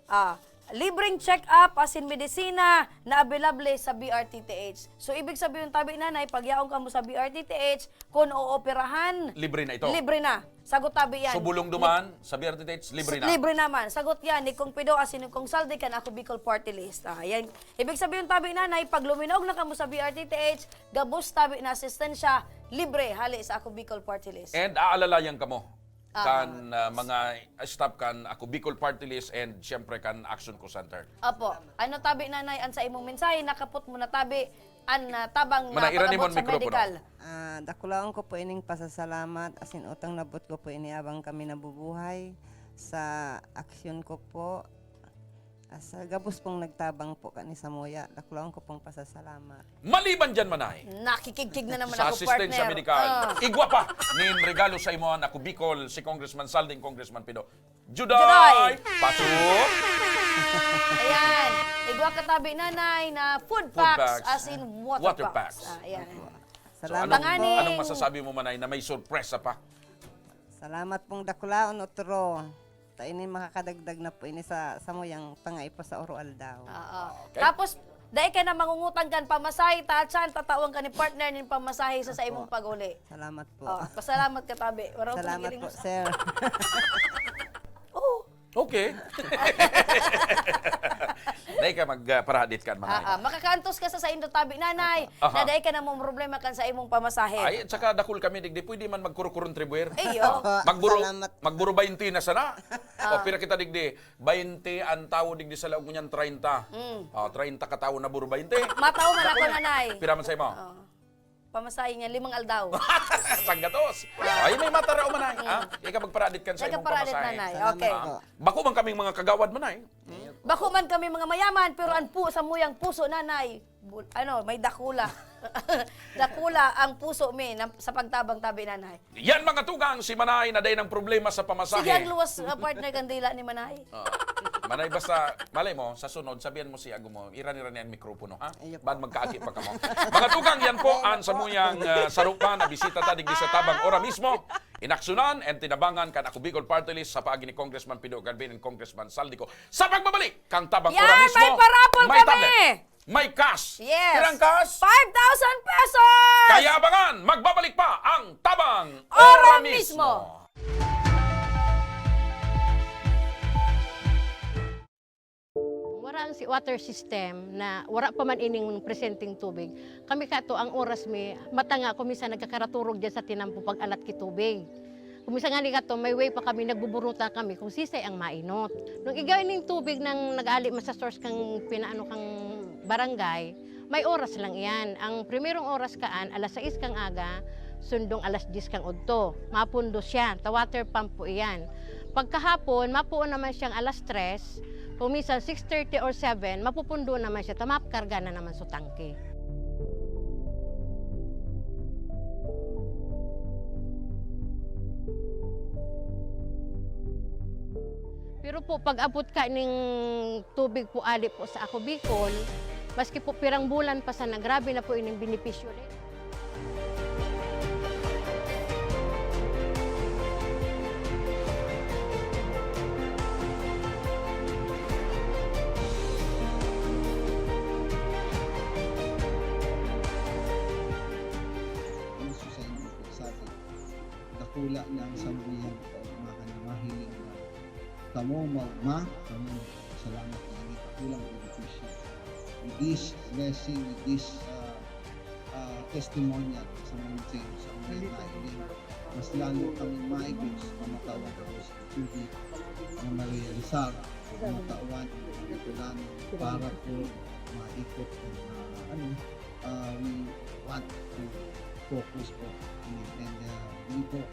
Ah, libreng check-up asin medisina na available sa B R T T H. So, ibig sabihin, tabi, nanay, pag yaon ka mo sa B R T T H, kun ooperahan, Libre na ito. libre na. Sagot, tabi, yan. So, bulong duman, sa B R T T H, libre na. Libre naman. Sagot yan ni Kong Pido asin ni Kong Saldi kan Ako Bicol Party List. Ah, yan. Ibig sabihin, tabi, nanay, pag luminaog na kamo sa B R T T H, gabos, tabi, na asistensya, libre, hali sa Ako Bicol Party List. And aalalayan kamo Ah. kan, ah, mga staff kan Ako Bicol Party List and siyempre kan Action Call Center. Opo. Ano, tabi, nanay, an sa imong mensahe, nakapot mo na, tabi, an, ah, tabang na Manay, iranim pag-abot mo an sa mikropono. medical? Ah, dakulaon ko po ining pasasalamat, asin utang na buot ko po ini abang kami nabubuhay sa aksyon ko po. Ah, sa gabos pong nagtabang po kani samuya, dakulaon ko pong pasasalamat. Maliban dyan, Manay, Nakikigkig na naman sa ako, asistensya partner. medikal, Ah. igwa pa nin regalo sa imo an Ako Bicol, si Congressman Salding, Congressman Pido. Juday! Juday! Pasok! Ayan. Igwa ka tabi, nanay, na food Food packs, packs. as in water Water packs. packs. Ah, ayan. So, Salamat anong, po. Tanganing anong masasabi mo, Manay, na may sorpresa pa? Salamat pong dakulaon, otro. Ta ini makakadagdag na po ini sa samuyang tangaipo sa oro-aldaw. Oo. Okay. Tapos, dai ka na mangungutang kan pamasahe, ta, chan, tatawan ka ni partner nin pamasahe sa, sa Opo. imong pag-uli. Salamat po. Oh, pasalamat ka, tabi. Wala akong Salamat giling po, mo sa sir. Oo. Okay. Dai ka mag, ah, parahadit kan, Manay. Ah, ah. Makakaantos ka sa saindo tabi, nanay, Aha. na dai ka na mamroblema kan sa imong pamasahe. Ay, at saka dakul kami, digdi, pwede man magkurukurong tribuer. Iyo. Opo, Magburo, salamat. magburo baynte na sana. Ah. O, pira kita, digdi? Baynte, ang tawo, digdi, sa laog niyan, treinta. Mm. O, treinta ka tawo na buro baynte. Mataw man ako, Dakul. nanay. Pira man sa imo? Oo. Pamasahe niya, limang aldaw. Sanggatos. Ay, may mataraw, Manay. Mm. Ha? Ikaw magparadit kan sa Ikaw imong paradit, pamasahe. Nanay. Salamat Okay. po. Ah, bako man kaming mga kagawad, Manay. Bako man kami mga mayaman, pero ang pu-, sa muyang puso, Nanay, Bul-, ano, may dakula. Dakula ang puso mi na, sa pagtabang tabi, Nanay. Yan, mga tugang, si Manay na dai nang problema sa pamasahe. Sige, ang luwas, ah, partner, kandila ni Manay. Ah. Manay, basta, malay mo, sa sunod, sabihan mo si ago mo, iran-iran niya ang mikropono, ha? Ayun po. Bad magkaagi pa kamo. Mga tugang, yan po ang samuyang, ah, sarupa na bisita ta digdi sa Tabang Ora Mismo. Inaksyonan and tinabangan kan Ako Bicol Party List sa paagi ni Congressman Pido Galvin and Congressman Saldico. Sa pagbabalik, kang Tabang Ora Mismo, may parapol kami! May tablet. May cash. Yes. Pirang cash? Five thousand pesos! Kaya abangan, magbabalik pa ang Tabang Ora Mismo. Wara ang si water system na wara pa man ining presenteng tubig. Kami kato ang oras mi, mata nga ako minsan nagkakaraturog dyan sa tinampo pag-alat ki tubig. Kung minsan nga ni kato, may way pa kami, nagbuburuta kami kung sisay ang mainot. Nung igay ning tubig nang nag-aali man sa source kang pinaano kang barangay, may oras lang iyan. Ang primerong oras kaan, alas sais kang aga, sundong alas diyes kang udto. Mapundo siya, ta water pump po iyan. Pagkahapon, mapuon naman siyang alas tres, kung minsan six thirty or seven, mapupundo naman siya, ta makarga na naman sa tangke. Pero po, pag-abot ka ning tubig po ali po sa Ako Bicol, maski po pirang bulan pa sana, grabe na po ining benepisyo rin. Puso sa inyo po sa atin. Dakula na ang samuyang kaugmahan na mahiling na kamo maugma, kamo salamat na ini dakulang benepisyo. With this blessing, with this, ah, ah, testimonial sa mga sa mga nailing, mas lalo kaming maigos na matawan ako sa tubig na marealisar, na matawan ang mga Bicolano para po maikot ang, ah, ano, ah, we want to focus po. And, and, ah, yun po,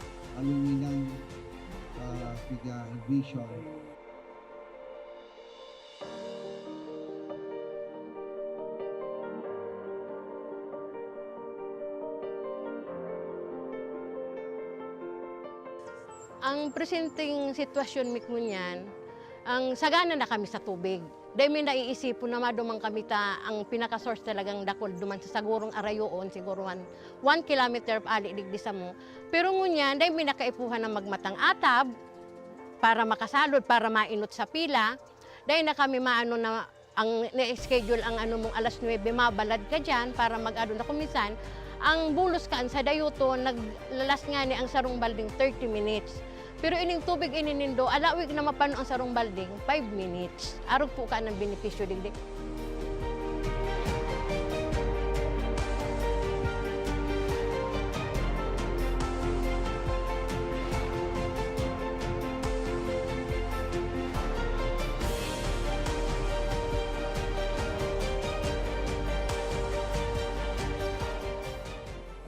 aluminum, ah, piga vision. Ang presenteng sitwasyon mi ngunyan, ang sagana na kami sa tubig. Dai mi naiisipon na maduman kami ta ang pinaka-source talagang dakul duman sa sagurong arayoon, siguro one, one kilometer ali digdi samo. Pero ngunyan, dai mi na kaipuhan na magmatang atab para makasalod, para mainot sa pila. Dai na kami maano na ang na-schedule ang ano mong alas nuebe, mabalad ka diyan para mag-ano na. Kung minsan, ang bulos kaan sa dayuto, naglalas ngani ang sarong balding thirty minutes. Pero ining tubig ini nindo, alawig na mapano ang sarong balding, five minutes. Arog po ka ng benepisyo digdi.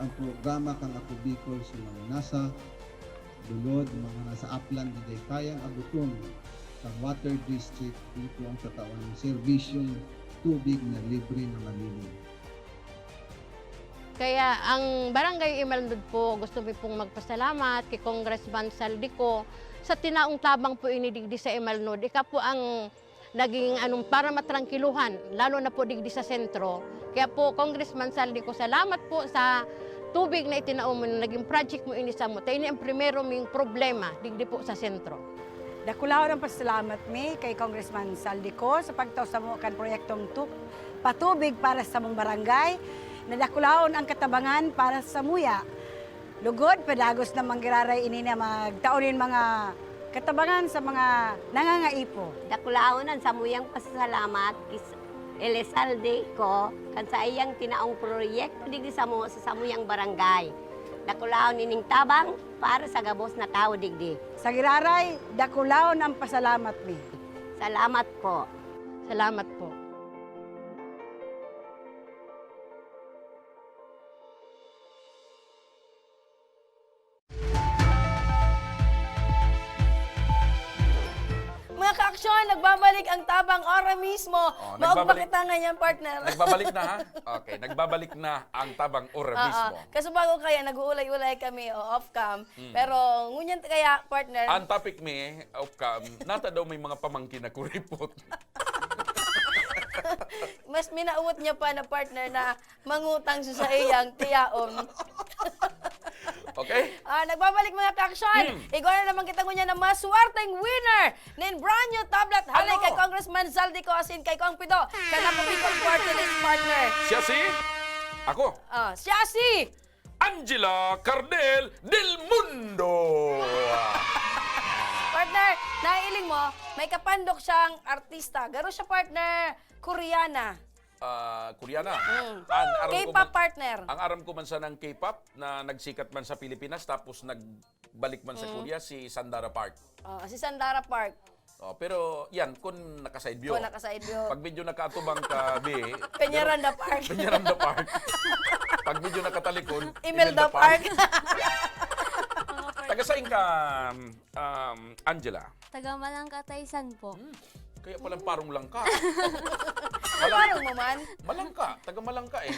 Ang programa kan Ako Bicol sa mga nasa bulod, mga nasa aplan na dai kayang abuton kan water district, dito ang tatawan ng serbisyong tubig na libre na malinis. Kaya ang Barangay Imalnod po, gusto mi pong magpasalamat kay Congressman Saldico sa tinaong tabang po ini digdi sa Imalnod. Ika po ang naging anong para matrangkiluhan, lalo na po digdi sa sentro. Kaya po, Congressman Saldico, salamat po sa tubig na itinao mo na naging project mo ini samo. Ta ini ang primero ming problema digdi po sa sentro. Dakulahon ang pasalamat mi kay Congressman Saldico sa pagtao samo kan proyektong tu-, patubig para sa samong barangay, na dakulahon ang katabangan para samuya. Lugod, padagos na manggiraray ini na magtao nin mga katabangan sa mga nangangaipo. Dakulahon ang samuyang pasasalamat kis Elizalde ko kan saiyang tinaong proyekto digdi samo sa samuyang barangay. Dakulahon ining tabang para sa gabos na tawo digdi. Sa giraray, dakulahon ang pasalamat mi. Salamat po. Salamat po. Mga kaaksyon, nag- Pabalik ang tabang ora mismo. Oh, Maugma nagbabalik. Kita ngayon, partner. Nagbabalik na, ha? Okay, nagbabalik na ang tabang ora Oo. Mismo. Kaso bago kaya, nag-uulay-ulay kami, o off-cam. Mm. Pero ngunyan kaya, partner. Ang topic mi, off-cam, nata daw may mga pamangkin na kuripot. Mas minauot niya pa na partner na mangutang sa saiyang tiyaon. Okay? Ah, nagbabalik, mga ka-action. Hmm. Igwa na naman kita ngunyan na maswerteng winner nin brand new tablet hali Ano? Kay Congressman Zaldy Co asin kay Kong Pido, kan Ako Bicol Party List, partner. Siya si? Ako. Ah, siya si Angela Cardel Del Mundo. Partner, naiiling mo, may kapandok siyang artista. Garo siya, partner, Koreana. Ah, Koreana. Mm. An, aram ko K-pop man, partner. Ang aram ko man sanang K-pop na nagsikat man sa Pilipinas tapos nagbalik man sa Mm. Korea, si Sandara Park. Oh, si Sandara Park. Oh, pero yan, kung naka-side view. Kung naka-side view. Pag medyo nakaatubang ka, bi, Peñaranda Park. Peñaranda Park. Pag medyo nakatalikod, Imelda Imelda Park. Park. Taga saan ka, um, Angela? Taga Malangka, Taysan po. Hmm. Kaya palang parong langka. Parang mo man. Malangka. Taga Malangka eh.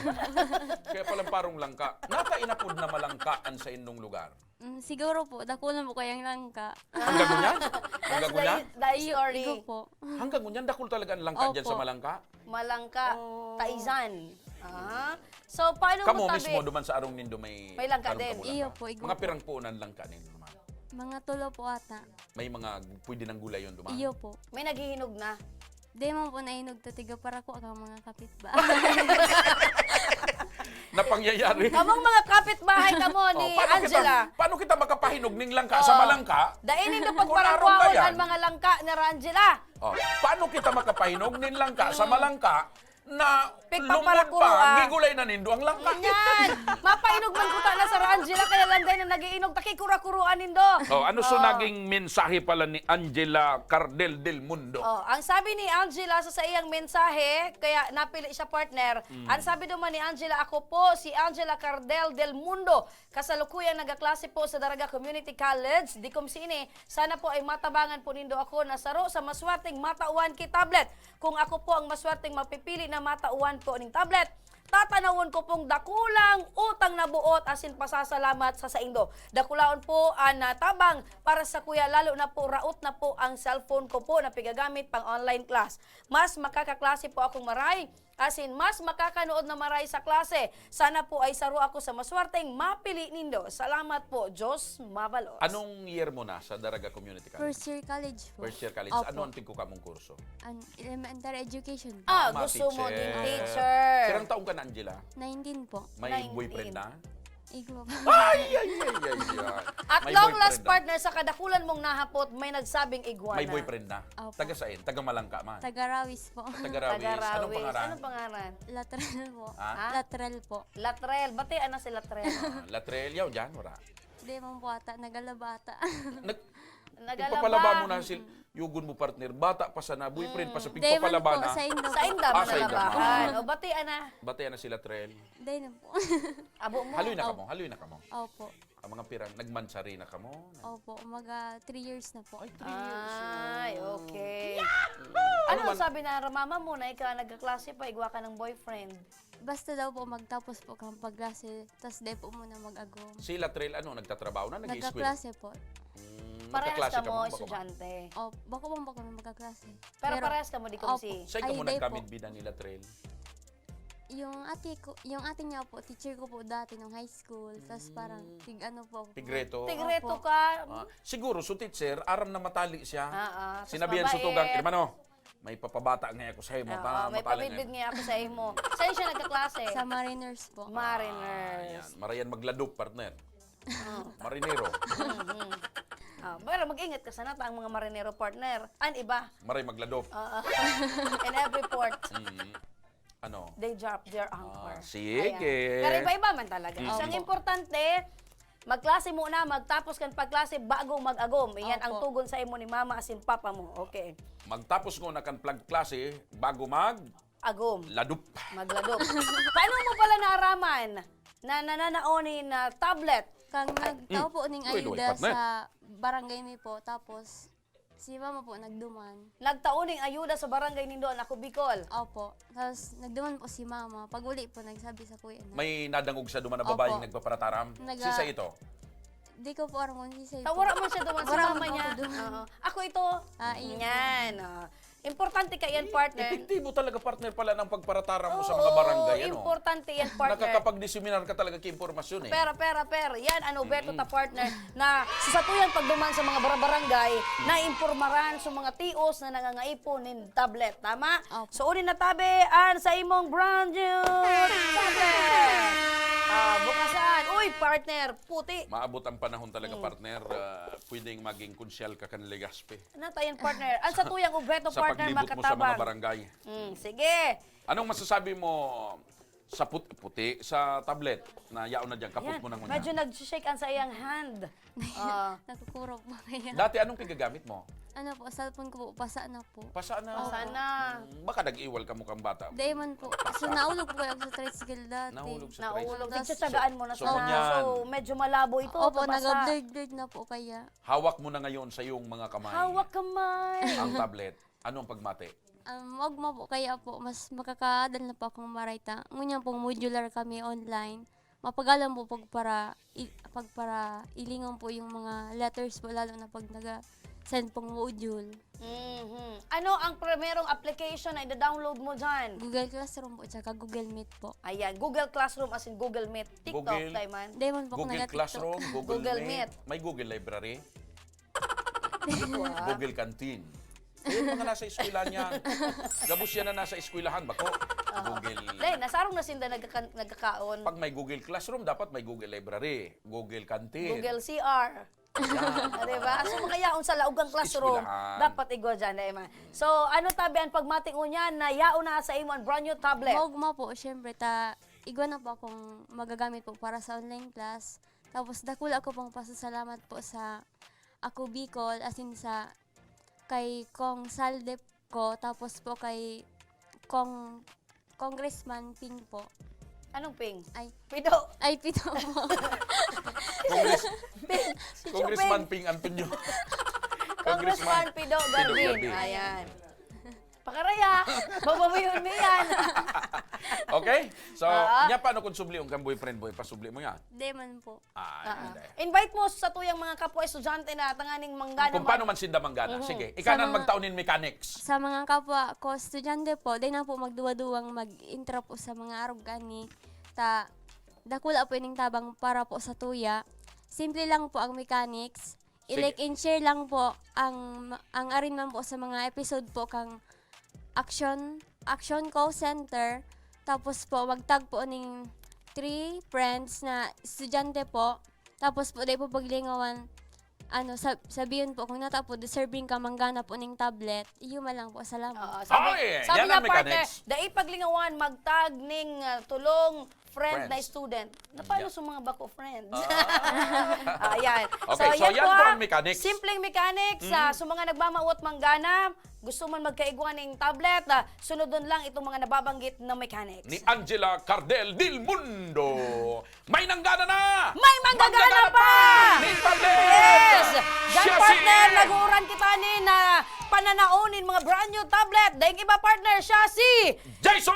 Kaya palang parong langka. Nata inapod na Malangka an sa indong lugar? Mm, siguro po, dakulan po kayang langka. Hanggang ngunyan? Hanggang That's the, ngunyan? the Iyo, story. Igo po. Hanggang ngunyan, dakul talaga ang langka Opo. Dyan sa Malangka? Malangka, Oh. Taizan. Ah. So, paano Kamo mo tabi? Mismo, duman sa arong nindo may May langka arong din. Kamulan Iyo ba? Po, igo Mga po. Pirang puunan langka nindo, ma'am? Mga tulo po ata. May mga pwede nang gulayon, duman? Iyo po. May naghihinog na. Di man po nahinog ta tiga para ko ang mga kapitbahay. Na pangyayari. Kamong mga kapitbahay kamo ni Oh, paano kita, Angela. Paano kita makapahinog ning langka sa Oh. Malangka? Dai nindo Kung pagparangkwahon arong kayan. Ang mga langka ni Angela. Oh, paano kita makapahinog ning langka sa Mm. Malangka na lumod Pigpaparakuroa. Pa, gigulay na nindo ang langka? Yan. Mapahinog man kuta na sa Angela, kaya landay na nag-iinog, takikura-kuroan nindo. Oh, ano so Oh. Naging mensahe pala ni Angela Cardel Del Mundo? Oh, ang sabi ni Angela sa saiyang mensahe, kaya napili siya partner, Mm. ang sabi duman ni Angela, "Ako po si Angela Cardel Del Mundo. Kasalukuyan nagaklase po sa Daraga Community College. Di kum sini, sana po ay matabangan po nindo ako na saro sa maswerteng matawan ki tablet. Kung ako po ang maswerteng mapipili na matawan po ning tablet, tatanawon ko pong dakulang utang na buot asin pasasalamat sa saindo. Dakulaon po an, ah, tabang para sa kuya, lalo na po raot na po ang cellphone ko po na pigagamit pang online class. Mas makakaklase po akong maray, asin mas makakanood na maray sa klase. Sana po ay saro ako sa maswerteng mapili nindo. Salamat po, Diyos mabalos." Anong year mo na sa Daraga Community College? First year college po. First year college. Opo. Ano ang tigkuka mong kurso? An elementary education po. Ah, Ah, gusto mo teacher. Din teacher. Pirang taong ka na, Angela? Nineteen po. May Nineteen. Boyfriend na? Igo po. Ay, ay, ay, ay, ay. At May long last, boyfriend na. Partner, sa kadakulan mong nahapot, may nagsabing igwa na. May boyfriend na? Opo. Taga saan? Taga Malangka man? Taga Rawis po. Taga Rawis. Taga Anong Rawis. Pangaran? Anong pangaran? Latrell po. Ha? Latrell po. Latrell. Bati, ano si Latrell? Ah, Latrell, yaw dyan, wala. Di man po ata, nagalaba ata. Nag-, Nagalaba. Ipapalaba mo na sil-, Mm. yugon mo, partner. Bata pa sana, boyfriend pa Mm. sa Di man pigpapalaba po, na. Sa inda po. Sa inda Ah, man sa inda nalabahan. man. O, bati, ana. Bati, ana si Latrell. Di na po. Abo mo? Haloy na Oh. Kamo, haloy na kamo. Opo. Ang mga pirang, nagmansari na kamo? Opo, mga three years na po. Ay, three years. Ay, okay. Ano Ano man? Sabi na mama mo na ikaw nagkaklase pa, igwa ka ng boyfriend? Basta daw po magtapos po kang pagklase, tas di po muna mag-agom. Si Latrell, ano, nagtatrabaho na, nag-i-eskwela? Nagkaklase po. Mm, Parehas magkaklase ka kamo, mo, bako ba? Estudyante? Oh, bako man po kami magkaklase. Pero Pero, parehas kamo, di ko opo. Si Saan ka Ay, mo di po. Nagkamidbida ni Latrell? Yung ate ko, yung ate niya po, teacher ko po dati nung high school. Tas parang, Mm. tig ano po ako. Tigreto? Tigreto Opo. Ka? Ah, siguro, so teacher, aram na matali siya. Ah, ah. Tas Sinabihan sa babae. Tugang, "Hermano, may papabata nga ako sa imo, Oo, pa, may matali pamidbid na." Nga ako sa imo. Saan siya nagkaklase? Sa Mariners po. Mariners. Ah, yan. Marayan magladop, partner. Oh. Marinero. Mhm. Ah, pero mag-ingat ka sana ta ang mga marinero, partner. An iba? Maray magladop. Oo. In every port. Mhm. Ano? They drop their anchor. Ah, sige. Ayan. Pero iba-iba man talaga. Mm. So, ang Opo. Importante, magklase muna, magtapos kan pagklase bago mag-agom. Iyan ang Opo. Tugon sa imo ni mama asin papa mo. Okay. Magtapos muna kan pagklase bago mag Agom. Ladop. Magladop. Paano mo pala naaraman na nananaon nin, ah, tablet? Kang Ay. Nagtao po ning Wait, wait, ayuda partner. Sa barangay mi po, tapos Si mama po nagduman. Nagtao ning ayuda sa barangay nindo, Ako Bicol. Opo. Tapos nagduman po si mama. Pag uli po, nagsabi sa kuya na. May nadangog sa duman na babaeng Opo. nagpaparataram. Naga- Si sa ito? Di ko po aram kung si Sir Ta po. wala man siya duman sa Wala mama man niya. ako duman. Oo. Ako ito. Ah, iyo. Yan. Oh. Importante kaya yan, Eh, partner. Epektibo talaga, partner, pala ng pagparataram mo sa mga Oo, barangay. Ano? Importante yan, partner. Nakakapag-diseminar ka talaga kay impormasyon eh. Pero, pero, pero, yan ano, Beto ta partner, na sa satuyang pagduman sa mga barabarangay, na impormaran sa mga tios na nangangaipo nin tablet. Tama? Opo. So, uli na tabi, an sa imong brand new tablet. Ah, bukasan. Uy, partner, puti. Maabot ang panahon talaga, partner. Ah, pwedeng maging konsyal ka kan Legazpi. Ano tayo yan, partner? Ang satuyang obheto, Sa partner, paglibot mo sa mga makatabang. Barangay. Mm, sige. Anong masasabi mo sa put- puti, sa tablet na yaon na dyan, kapot Yan. mo na ngunyan? Medyo nag-shake ang sa iyang hand. Ah, Nakukurog po kaya. Dati, anong pigagamit mo? Ano po, cellphone ko po, pasa na po. Pasa na. Sana. Mm, baka nag-iwal ka mo kang bata. Dahil man po. So, naulog po kayo sa tricycle dati. Nahulog sa Nahulog. tricycle. Tapos- Nagtsatsagaan mo na So, sana. ngunyan. So, medyo malabo ito. Opo, Tabasa. Nag-blurred-blurred na po kaya. Hawak mo na ngayon sa iyong mga kamay Hawak kamay. ang tablet. Ano ang pagmati? Um, wag mo po kaya po, mas makakadal na po akong marayta. Ngunyan pong modular kami online. Mapagalan po pag para, i- pag para ilingon po yung mga letters po, lalo na pag naga-send pong module. Mhm. Ano ang primerong application na ida-download mo dyan? Google Classroom po, tsaka Google Meet po. Ayan, Google Classroom as in Google Meet. TikTok, Google. Diamond. Dahil man po Google nag-TikTok. Classroom, Google, Google Meet. Meet. May Google Library. Google Canteen. Yung mga nasa eskwelahan yan. Gabos yan na nasa eskwelahan, bako. Google. Then, nasarong na sinda nagkaka- nagkakaon. Pag may Google Classroom, dapat may Google Library, Google Canteen. Google C R. Ah, diba? So, mga yaon sa laog ang classroom, Eskwelahan. dapat igwa dyan, Diamond. So, ano tabi ang pagmati ngunyan na yaon na sa imo ang brand new tablet? Maugma po, syempre, ta igwa na po akong magagamit po para sa online class. Tapos, dakula ko pong pasasalamat po sa Ako Bicol, as in sa kay Kong Saldep ko, tapos po kay Kong Congressman Ping po. Anong ping? Ay, Pido. Ay, pito po. Congress, Ping. Si Congressman Chuping. Ping Antonio. Congressman Pido Garvin. Garvin. Ayan. Pakaraya. Babawihon mo yan. Okay? So, Ah. nya paano kung subli ang kang boyfriend mo? Ipasubli mo yan. Di man po. Ah, Ah, hindi. invite mo sa tuyang mga kapwa estudyante na tanganing manggana Kung man. paano man sinda manggana. Mhm. Sige, ikaw Sa nang mga- magtaon nin mechanics. Sa mga kapwa ko estudyante po, di na po magduwa-duwang mag-intro po sa mga arog gani. Ta, dakula po ining tabang para po sa tuya. Simple lang po ang mechanics. Sige. I-like and share lang po ang ang arin man po sa mga episode po kang Action Action Call Center. Tapos po, magtag po ning three friends na estudyante po. Tapos po, di po paglingawan, ano, sab- sabihin po, kung nata po, deserving ka, manggana po ning tablet. Iyo man lang po, salamat. Oo, sabi, Ay, sabi yan niya, ang partner, mechanics. dai paglingawan, magtag ning ah, tulong friend Friends. na student. Na paano Yeah. sa mga bako friends? Ah. Ayan. Okay, so yan po ang mechanics. Simpleng mechanics. Ah, sa mga nagmamawot manggana, gusto man magkaigwa ning tablet, ah, sunodon lang itong mga nababanggit na mechanics. Ni Angela Cardel Del Mundo. May nanggana na! May manggagana pa! Ni tablet! Yes! Diyan, Siya partner, si nag-uuran kita ni na pananaon nin mga brand new tablet. Dahil iba, partner, siya si Jason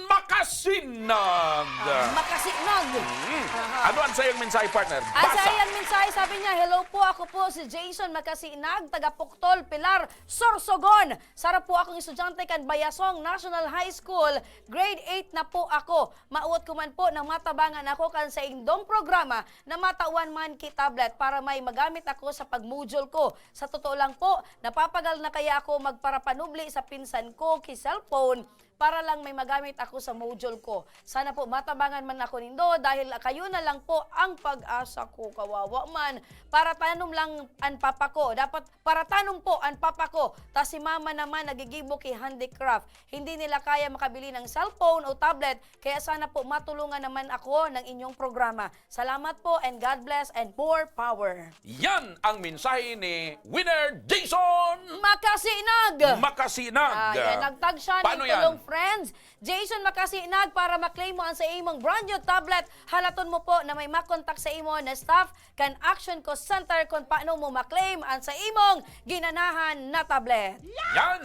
Makasinag! Makasinag. Mm. Aha. Ano ang sayang mensahe, partner? Ang Basa! sayang mensahe, sabi niya, "Hello po, ako po si Jason Makasinag, taga Puctol, Pilar, Sorsogon. Saro po akong estudyante kan Bayasong National High School. Grade eight na po ako. Mawot ko man po na matabangan ako kan saindong programa na matawan man ki tablet para may magamit ako sa pag-module ko. Sa totoo lang po, napapagal na kaya ako magparapanubli sa pinsan ko ki cellphone para lang may magamit ako sa module ko. Sana po matabangan man ako nindo dahil kayo na lang po ang pag-asa ko. Kawawa man. Para tanom lang an papa ko. Dapat para tanom po an papa ko. Ta si mama naman nagigibo ki handicraft. Hindi nila kaya makabili ng cellphone o tablet. Kaya sana po matulungan naman ako ng inyong programa. Salamat po and God bless and more power." Yan ang mensahe ni Winner Jason Makasinag! Makasinag. Ah, yan. Nagtag siya Paano ng yan? tulong friends. Jason Makasinag, para ma-claim mo ang sa imong brand new tablet, halaton mo po na may makontak sa imo na staff kan Action Call Center kung paano mo ma-claim ang sa imong ginanahan na tablet. Yan!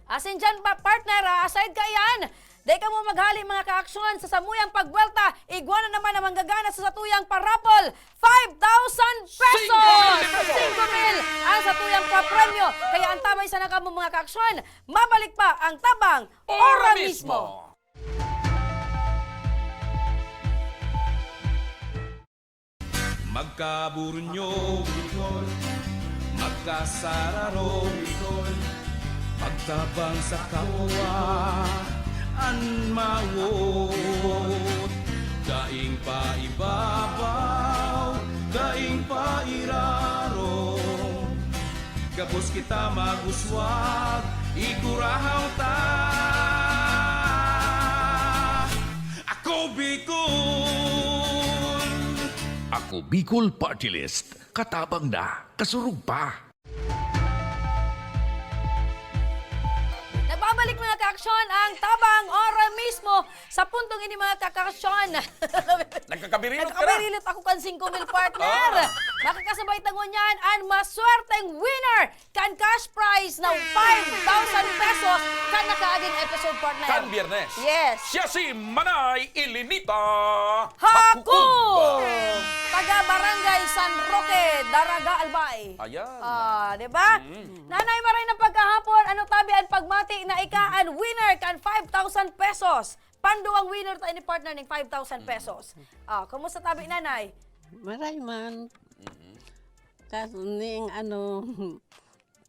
Asin dyan pa, partner, ha? Aside ka iyan, di ka mo maghali, mga kaaksyon, sa samuyang pagbuwelta, igwa na naman ang manggagana sa satuyang parapol, five thousand pesos! Singko mil pesos! Singko mil ang satuyang papremyo. Kaya ang tabay sa nakamo, mga kaaksyon, mabalik pa ang Tabang Ora Ora mismo! Mismo! Magkaburunyo, Bicol. Magkasararo, Bicol. Magtabang sa kapwa, an mawot. Daing paibabaw, daing pairarom. Gabos kita mag-uswag, igurahaw ta. Ako Bicol! Ako Bicol Party List. Katabang na, kasurog pa. Nagbabalik, mga kaaksyon, ang Tabang Ora Mismo. Sa puntong ini, mga kaaksyon, Nagkakabirilot ka na. Nagkakabirilot ako kan singko mil, partner. Ah. Makakasabay ta ngunyan an maswerteng winner kan cash prize na five thousand pesos kan nakaaging episode, partner. Kan Biyernes. Yes. Siya si Manay Elinita Hakob! Hakob! Taga Barangay San Roque, Daraga, Albay. Ayan. Ah, di ba? Mm. Nanay, maray na pagkahapon, ano tabi an pagmati na ika an winner kan five thousand pesos? Panduwang winner ta ini, partner, ning five thousand pesos. Ah, kumusta tabi, Nanay? Maray man. Mm. Kaso ning ano,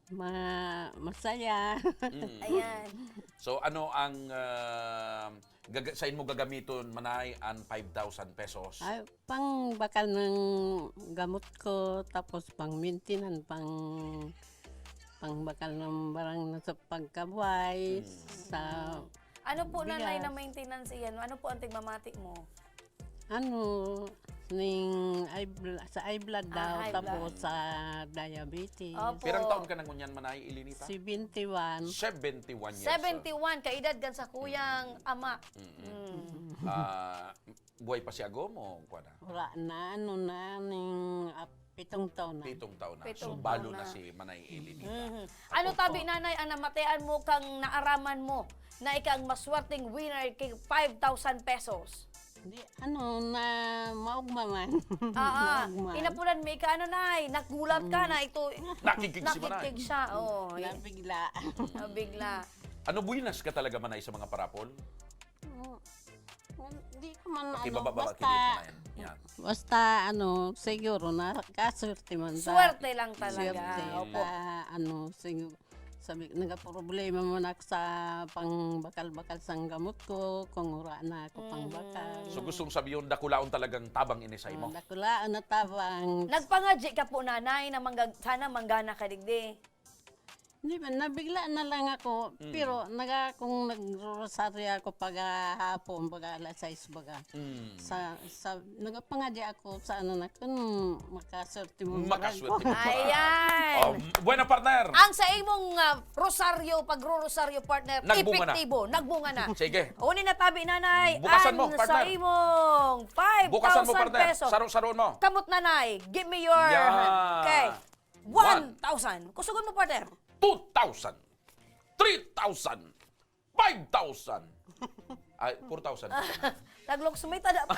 ma-, masaya. Mm. Ayan. So, ano ang, ah, gaga-, sain mo gagamiton, Manay, an five thousand pesos? Ay, pangbakal ng gamot ko, tapos pang-maintenance, pang, pangbakal ng barang na sa pagkabuhay, Mm. sa Ano po, Nanay, bigas. Na maintenance iyan? Ano po ang tigmamati mo? Ano, ning high bl-, sa high blood Ah, daw, high tapos blood. sa diabetes. Opo. Pirang taon ka na ngunyan, Manay Elinita? Seventy-one. Seventy-one years old. Seventy-one, kaedad kan sakuyang ama. Mm-mm. Mm. Ah, buhay pa si agom o kuwan na? Wala na, ano na, ning, ah, pitong taon na. Pitong taon na. Pitong So, balo taon na na. si Manay Elinita. Mhm. Ano Opo. tabi, Nanay, ang namatean mo kang naaraman mo na ika ang maswerteng winner kay five thousand pesos? Di, ano, na maugma man. Ah, ah. Maugma. Inapunan mo ika, ano, Nay? Nagulat ka Mm. na ito. Nakigkig si Manay. Nakigkig siya, oo. Nabigla. Nabigla. Ano, buwinas ka talaga, Manay, sa mga parapol? Mm. Di ko man, ano, Pakibaba-baba, basta, kilid mo na yan. Yan. basta, ano, siguro, nakaswerte man ta. Swerte lang talaga. Swerte Opo. ta, ano, siguro, sabi, nagaproblema man ako sa pangbakal-bakal sang gamot ko, kung wala na ako Mm. pangbakal. So, gustong sabihin, dakulaon talagang tabang ini sa imo? Ah, dakulaon na tabang. Nagpangadyi ka po, Nanay, na mangga-, sana manggana ka digdi? Di ba, nabigla na lang ako, Mm. pero naga-, kung nagrorosaryo ako pagahapon, pag alas sais baga, Mm. sa, sa, nagapangadi ako sa ano na, kung makaswerte mo, Makaswerte barangay. mo. Ayan. Oh, buena, partner. Ang sa imong, ah, rosaryo, pagro-rosaryo, partner, Nagbunga na. epektibo, nagbunga na. Sige. Uni na tabi, Nanay, Bukasan ang mo, sa partner. imong Bukasan mo, five thousand partner. pesos. Saro-saroon mo. Kamot, Nanay, give me your Yan. hand. Okay. One. One thousand. Kusugon mo, partner. Two thousand. Three thousand. Five thousand. Ay, four thousand. Taglok sumita na pa.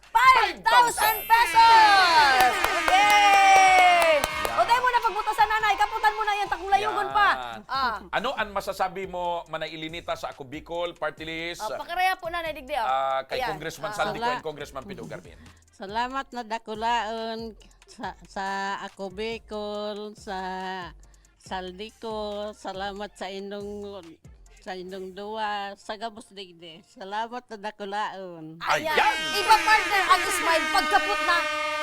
Five thousand pesos! Yay! Yan. O, tayo muna pagbutasan, Nanay. Kaputan mo na yan, takong layugon pa. Yan. Ah. Ano ang masasabi mo, Manay Elinita, sa Ako Bicol Party List? Ah, pakaraya po, Nanay, digdi, ah. Ah, kay Yan. Congressman Ah. Saldi Sala- Cohen, Congressman Pido Garmin. Salamat na dakulaon sa, sa Ako Bicol, sa Saldi ko. Salamat sa inyong, sa inyong duwa, sa gabos digdi. Salamat na dakulaon. Ayan. Ayan. Iba, partner, ang smile pagkapot na.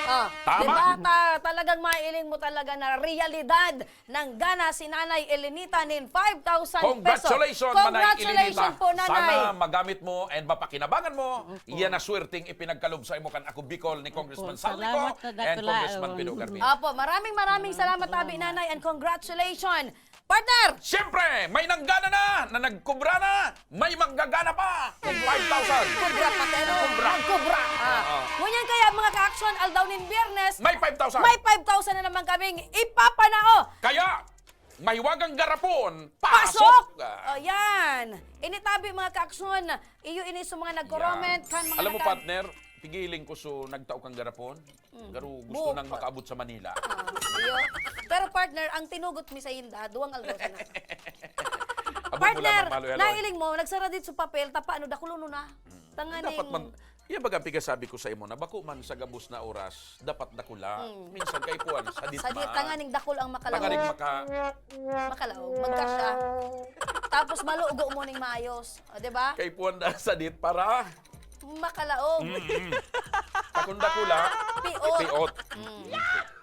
Ah, Tama. Di ba? Ta-, talagang mailing mo talaga na realidad. Nanggana si Nanay Elenita nin five thousand pesos. Congratulations, Manay Elenita. Congratulations po, Nanay. Sana magamit mo and mapakinabangan mo. Opo. Iyan na swerteng ipinagkalob sa imo kan Ako Bicol ni Congressman Opo, Saldico salamat na and dakula, Congressman oh. Pino Garmin. Opo, maraming, maraming salamat, Salamat, Abi, salamat. Nanay, and congratulations. Partner! Siyempre, may nanggana na, na nagkubra na, may manggagana pa ng five thousand. Kubra pa, pero Kubra. Magkubra. Ah. Oo. Ngunyan kaya, mga kaaksyon, aldaw nin Biyernes, May five thousand. May five thousand na naman kaming ipapanao. Kaya, mahiwagang garapon, Pasok! pasok! Ah. O, yan. Ini tabi, mga kaaksyon, iyo ini sa mga nag-comment, Yan. kan mga Alam mo, naka- partner, pigiling ko so nagtao kang garapon. Mm. Garo gusto Buhok nang pa. makaabot sa Manila. Ah, iyo. Pero, partner, ang tinugot mi sa inda, duwang aldaw sana. Abo mo Partner, lamang, Malo, hello. nailing mo, nagsara dit sa papel, tapa, ano, dakulonon na. Mm. Tanganing Dapat man, iya baga ang pigasabi ko sa imo na bako man sa gabos na oras, dapat dakula. Mm. Minsan kaipuhan, sadit Sadit, man. tanganing dakul ang makalaog. Tanganing maka- Makalaog, magkasya. Tapos malugo mo ning maayos. O, di ba? Kaipuhan da sadit para Makalaog. Mm-mm. Takon dakula, Piot. piot. Mm.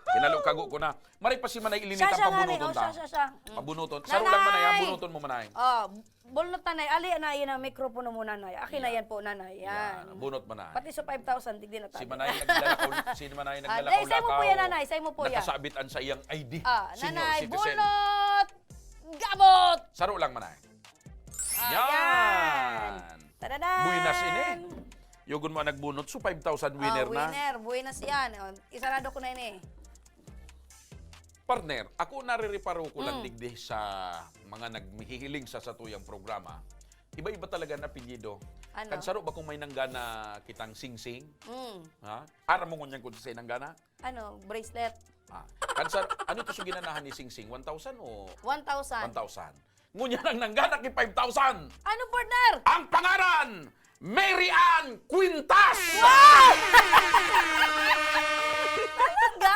Kinalo kago ko na. Maray pa si Manay Elenita, Siya, siya nga ni, pabunuton oh, ta. siya, siya, siya. Mm. Pabunuton. Saro lang, Manay, ha? Nanay! Bunuton mo, Manay. Oh, bulnot, Nanay. Ali, na, yan ang mikropono mo, Nanay. Akin na Yan. yan po, Nanay. Yan. Yan. Bunot, Manay. Pati sa five thousand, digdi na tayo. Si Manay naglalakaw, si Manay Ah, naglakaw-lakaw. dai, say mo po yan, Nanay. Say mo po yan. Nakasabit ang sa iyang I D. Ah, Senior Nanay, citizen. Bunot! Gabot! Saro lang, Manay. Ah, Yan. yan. Tadadan! Buenas ini. Yugon mo ang nagbunot, so five thousand winner Ah, na. winner. Buenas yan. O, isarado ko na ini. Partner, ako narireparo ko lang Mm. digdi sa mga naghihiling sa satuyang programa. Iba-iba talaga ang apelyido. Ano? Kan saro ba kung may nanggana kitang Singsing? Mm. Ha? Aram mo ngunyan kung sa nanggana? Ano, bracelet? Ah, kan saro, ano to sa ginanahan ni Singsing? One thousand o One thousand. One thousand. Ngunyan ang nanggana ki five thousand. Ano, partner? Ang pangaran, Mary Ann Quintas! Wow! Talaga?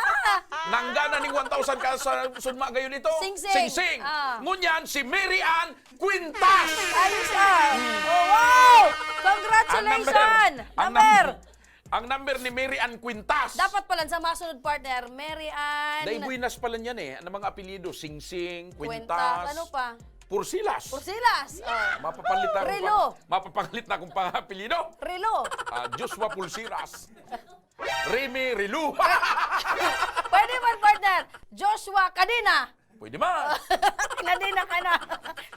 Nanggana ning one thousand ka sa sudma gayon ito? Singsing. Singsing. Ah. Ngunyan si Mary Ann Quintas! Ayos, ah. Oh, wow! Congratulations! Ang number, ang Number! num-, ang number ni Mary Ann Quintas. Dapat pala sa masunod, partner, Mary Ann Dai buenas pala niyan eh. Ang mga apelyido, Singsing, Quintas, Quintas. Ano pa? Pursilas. Pursilas. Oh. Mapapalit na akong Relo. pang-, mapapalit na akong pang-apelyido. Relo. Ah, Joshua Pulsiras. Remy Relu. Pwede man, partner. Joshua Kadena. Pwede man. Kadena ka na.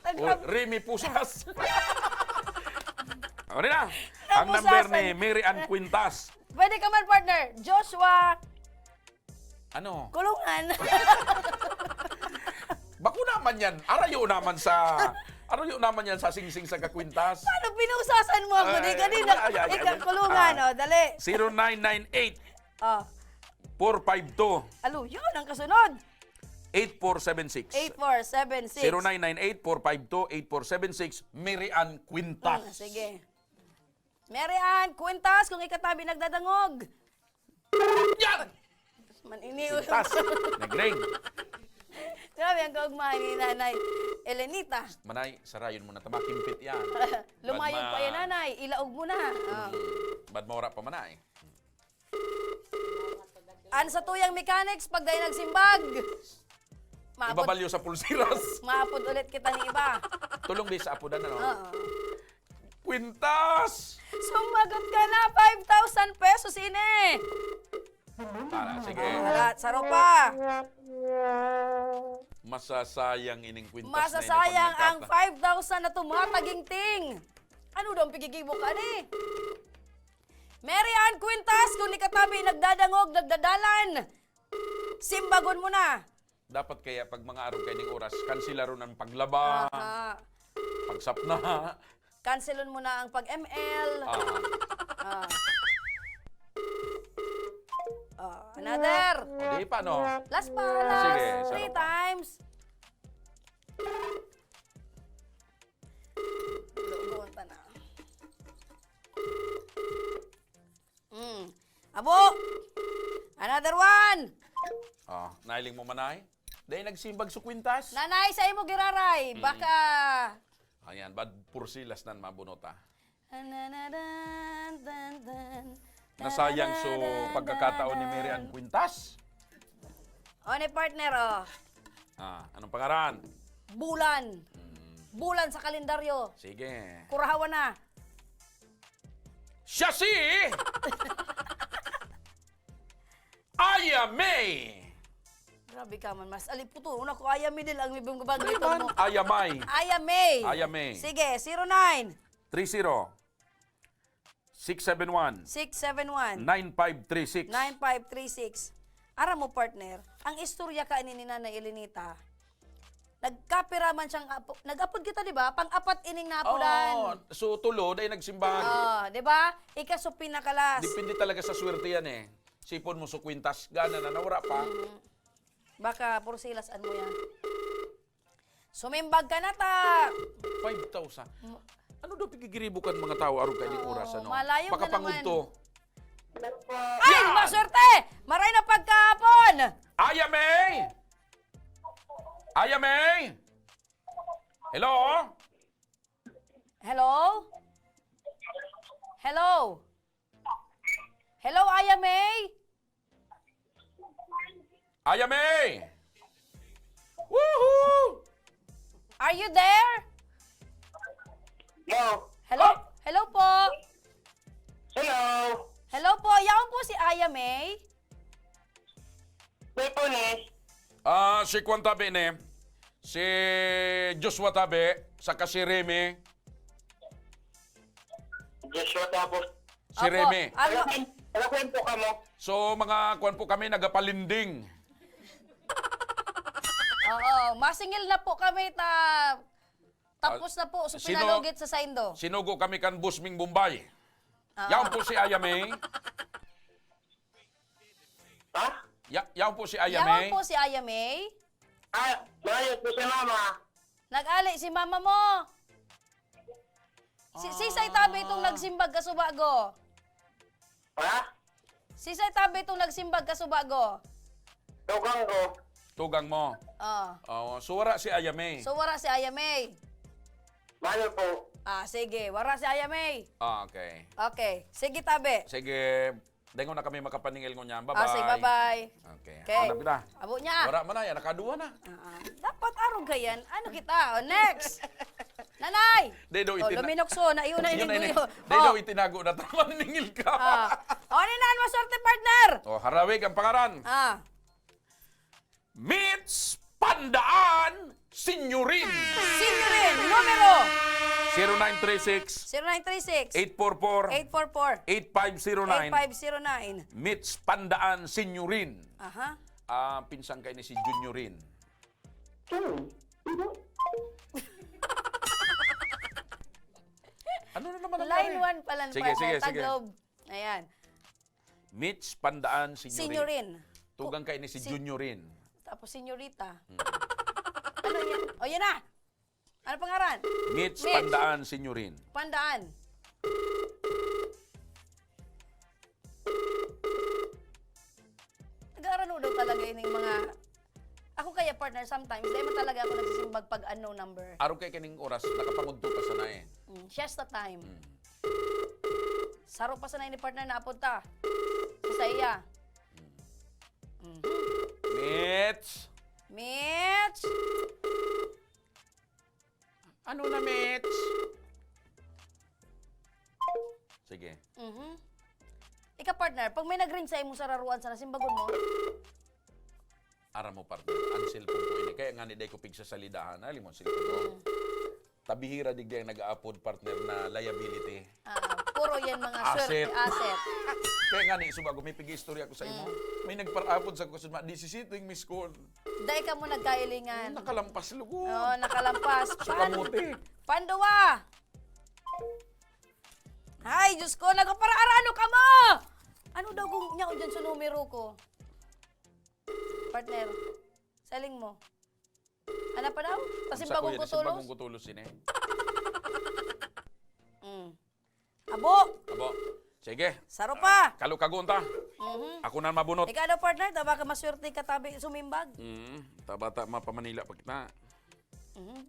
O, Remy Pusas. Ano na? Ang Pusas, number ni ano? Mary Ann Quintas. Pwede ka man, partner. Joshua Ano? Kulungan. Bako naman yan. Arayo naman sa, arayo naman yan sa Singsing sa Kakwintas. Paano pinusasan mo ako? Di Ay, kanina, ay, ay, ay, ikaw ay. kulungan, Ah, oh, dali. zero nine nine eight, Oh, four five two, alo, yun ang kasunod. eight four seven six. Eight four seven six. Zero nine nine eight, four five two, eight four seven six, Mary Ann Quintas. Hmm, sige. Mary Ann Quintas, kung ikatabi nagdadangog. Yan! Man, ini- Quintas, nagring. Grabe ang kaugmahan ni Nanay Elenita. Manay, sarayon mo na ta, makimpit yan. Lumayog Bad ma- pa yan, Nanay. Ilaog mo na. Oh. Hmm. Bad mawara pa, Manay. An satuyang mechanics, pag dai nagsimbag, maapod, Ibabalyo sa pulsiras. maapod ulit kita ni iba. Tulong di sa apodan, ano? Oo. Kwintas! Sumagot ka na, five thousand pesos ini! Tara, sige. Wala, saro pa. Masasayang ining kwintas na ini pag Masasayang ang nagkata- five thousand na tumatagingting. Ano daw ang pigigibo ka ni? Mary Ann Quintas, kung ni katabi nagdadangog, nagdadalan, simbagon mo na. Dapat kaya pag mga arog kaining oras, kanselaron ang paglaba, Aha. pagsapna. Cancelon mo na ang pag-M L. Ah. Ah. Oh, another. O, di pa, no? Last pa, last. Sige, isa Three pa. times. Lugon ta na. Mm. Abo! Another one! Oh, nailing mo, Manay? Dahil nagsimbag su kwintas? Nanay, sa imo giraray, Mm. baka Ayan, bad pursilas nan mabunot, ah. Ananadan, dan, dan. Nasayang so pagkakataon ni Mary Ann Quintas. O, ni partner, o. Ah, anong pangaran? Bulan. Mm. Bulan sa kalendaryo. Sige. Kurahawan na. Siya si Aya May. Grabe ka man, mas aliputo. Una ko, Aya May, dil ang bibing ko ba May dito man. Mo? Aya May. Aya May. Aya May. Sige, zero nine. Three zero. Six seven one. Six seven one. Nine five three six. Nine five three six. Aram mo, partner, ang istorya ka ni, ni Nanay Elenita, nagkapira man siyang apo, nag-apod kita, di ba? Pang-apat ining napudan. Oh, so tulo, dahil nagsimbag. Oh, di ba? Ika so pinakalas. Depende talaga sa swerte yan eh. Sipon mo, so kwintas, gana na, nawara pa. Mm. Baka pursilas an mo yan. Sumimbag ka na ta. Five thousand. Mo- Ano daw pigigiribo kan mga tao arog kaini Oo, oras, ano? Malayo na naman. Pakapangugto. Ay, yan! Maswerte! Maray na pagkahapon! Aya May! Aya May! Hello? Hello? Hello? Hello, Aya May? Aya May! Woohoo! Are you there? Hello. Hello? Hello po? Hello. Hello po. Yaon po si Aya May? May po ni. Ah, si Kwan tabi ni. Si Joshua tabi, saka si Remy. Joshua Tabo. Si Apo, Remy. Ano? Taga-, taga-Kwan po kamo? So, mga Kwan po kami, nagapalinding. Oo, masingil na po kami, ta-, tapos na po, so sino-, pinalugit sa saindo. Sinugo kami kan Busming Bombay. Ah. Yaon po si Aya May. Ha? Ya-, yaon po si Aya May. Yaon po si Aya May. Ah, mayo po si Mama. Nag-ali si mama mo. Si, ah, sisay tabi itong nagsimbag kasubago? Ha? Sisay tabi itong nagsimbag kasubago? Tugang ko. Tugang mo? Oo. Oo. So, wara si Aya May? So, wara si Aya May? Mayo po. Ah, sige. Wara si Aya May? Ah, okay. Okay. Sige, tabi. Sige. Dengon na kami makapaningil ngunyan. Ah, sige, bye-bye. Bye-bye. Okay. Okay. Hanap kita. Abo niya. Wala man na yan. Nakaduha na. Ah, ah. Dapat arog ka yan. Ano kita? O, next. Nanay! Dahil daw Oh, itina-, luminokso. Naiuna yun ini na ini. Guyo. Dahil daw Oh. Itinago na tama, ningil ka. Ah. O, ano na ang maswerte, partner? O, harawig ang pangaran. Ah. Mitch Pandaan Sinyorin. Sinyorin, numero? Zero nine three six, Zero nine three six, eight four four, eight four four, eight five zero nine. Eight five zero nine. Mitch Pandaan Sinyorin. Aha. Ah, pinsan kayo ni si Juniorin. Hmm. Ano na naman nangyari? Line one pala, Sige, partner, sige, sige. Taglob. Ayan. Mitch Pandaan Sinyorin. Sinyorin. Tugang kay ni si Si-, Juniorin. Tapos Senyorita. Hmm. Ano yan? O, yan na! Ano pangaran? Mitch Mitch. Pandaan Sinyorin. Pandaan. Nag-aarano daw talaga yun yung mga, ako kaya, partner, sometimes, dahil man talaga ako nagsisimbag pag unknown number. Araw kay kaning oras, nakapangudto pa sana eh. Mm, siesta time. Mm. Saro pa sana ni partner na apunta. Sa iya. Mm. Mm. Mitch! Mitch! Ano na, Mitch? Sige. Mhm. Ika, partner, pag may nag-ring sa imo sa raruan, sana simbagon mo? Aram mo, partner, ang cellphone ko ini. Kaya nga ni, dai ko pigsasalidahan. Alam mo, ang cellphone ko. Mm. Tabihira digdi ang nag-aapod, partner, na liability. Ah, puro yan mga Asset. Swerte, asset. Kaya nga ni, subago, may pig-istorya ko sa imo. Mm. May nagparaapod sa kusog, ma, disisiting miss call. Dai ka mo nagkailingan. Nakalampas, lugo. Oo, nakalampas. Sa Pan-, kamote. Panduwa! Ay, Diyos ko, nagpaparaarano ka mo! Ano daw kung niya dyan sa numero ko? Partner, saling mo. Ano pa daw? Kasi Sa bagong kuya, kasi kutulos? Bagong kutulos yun eh. Mm. Abo! Abo. Sige. Saro pa! Ah, kalukagon ta. Mhm. Ako na mabunot. Ikaw daw, partner, tama ka, maswerte ka tabi sumimbag. Mm, tabata, mapamanila pa kita. Mhm.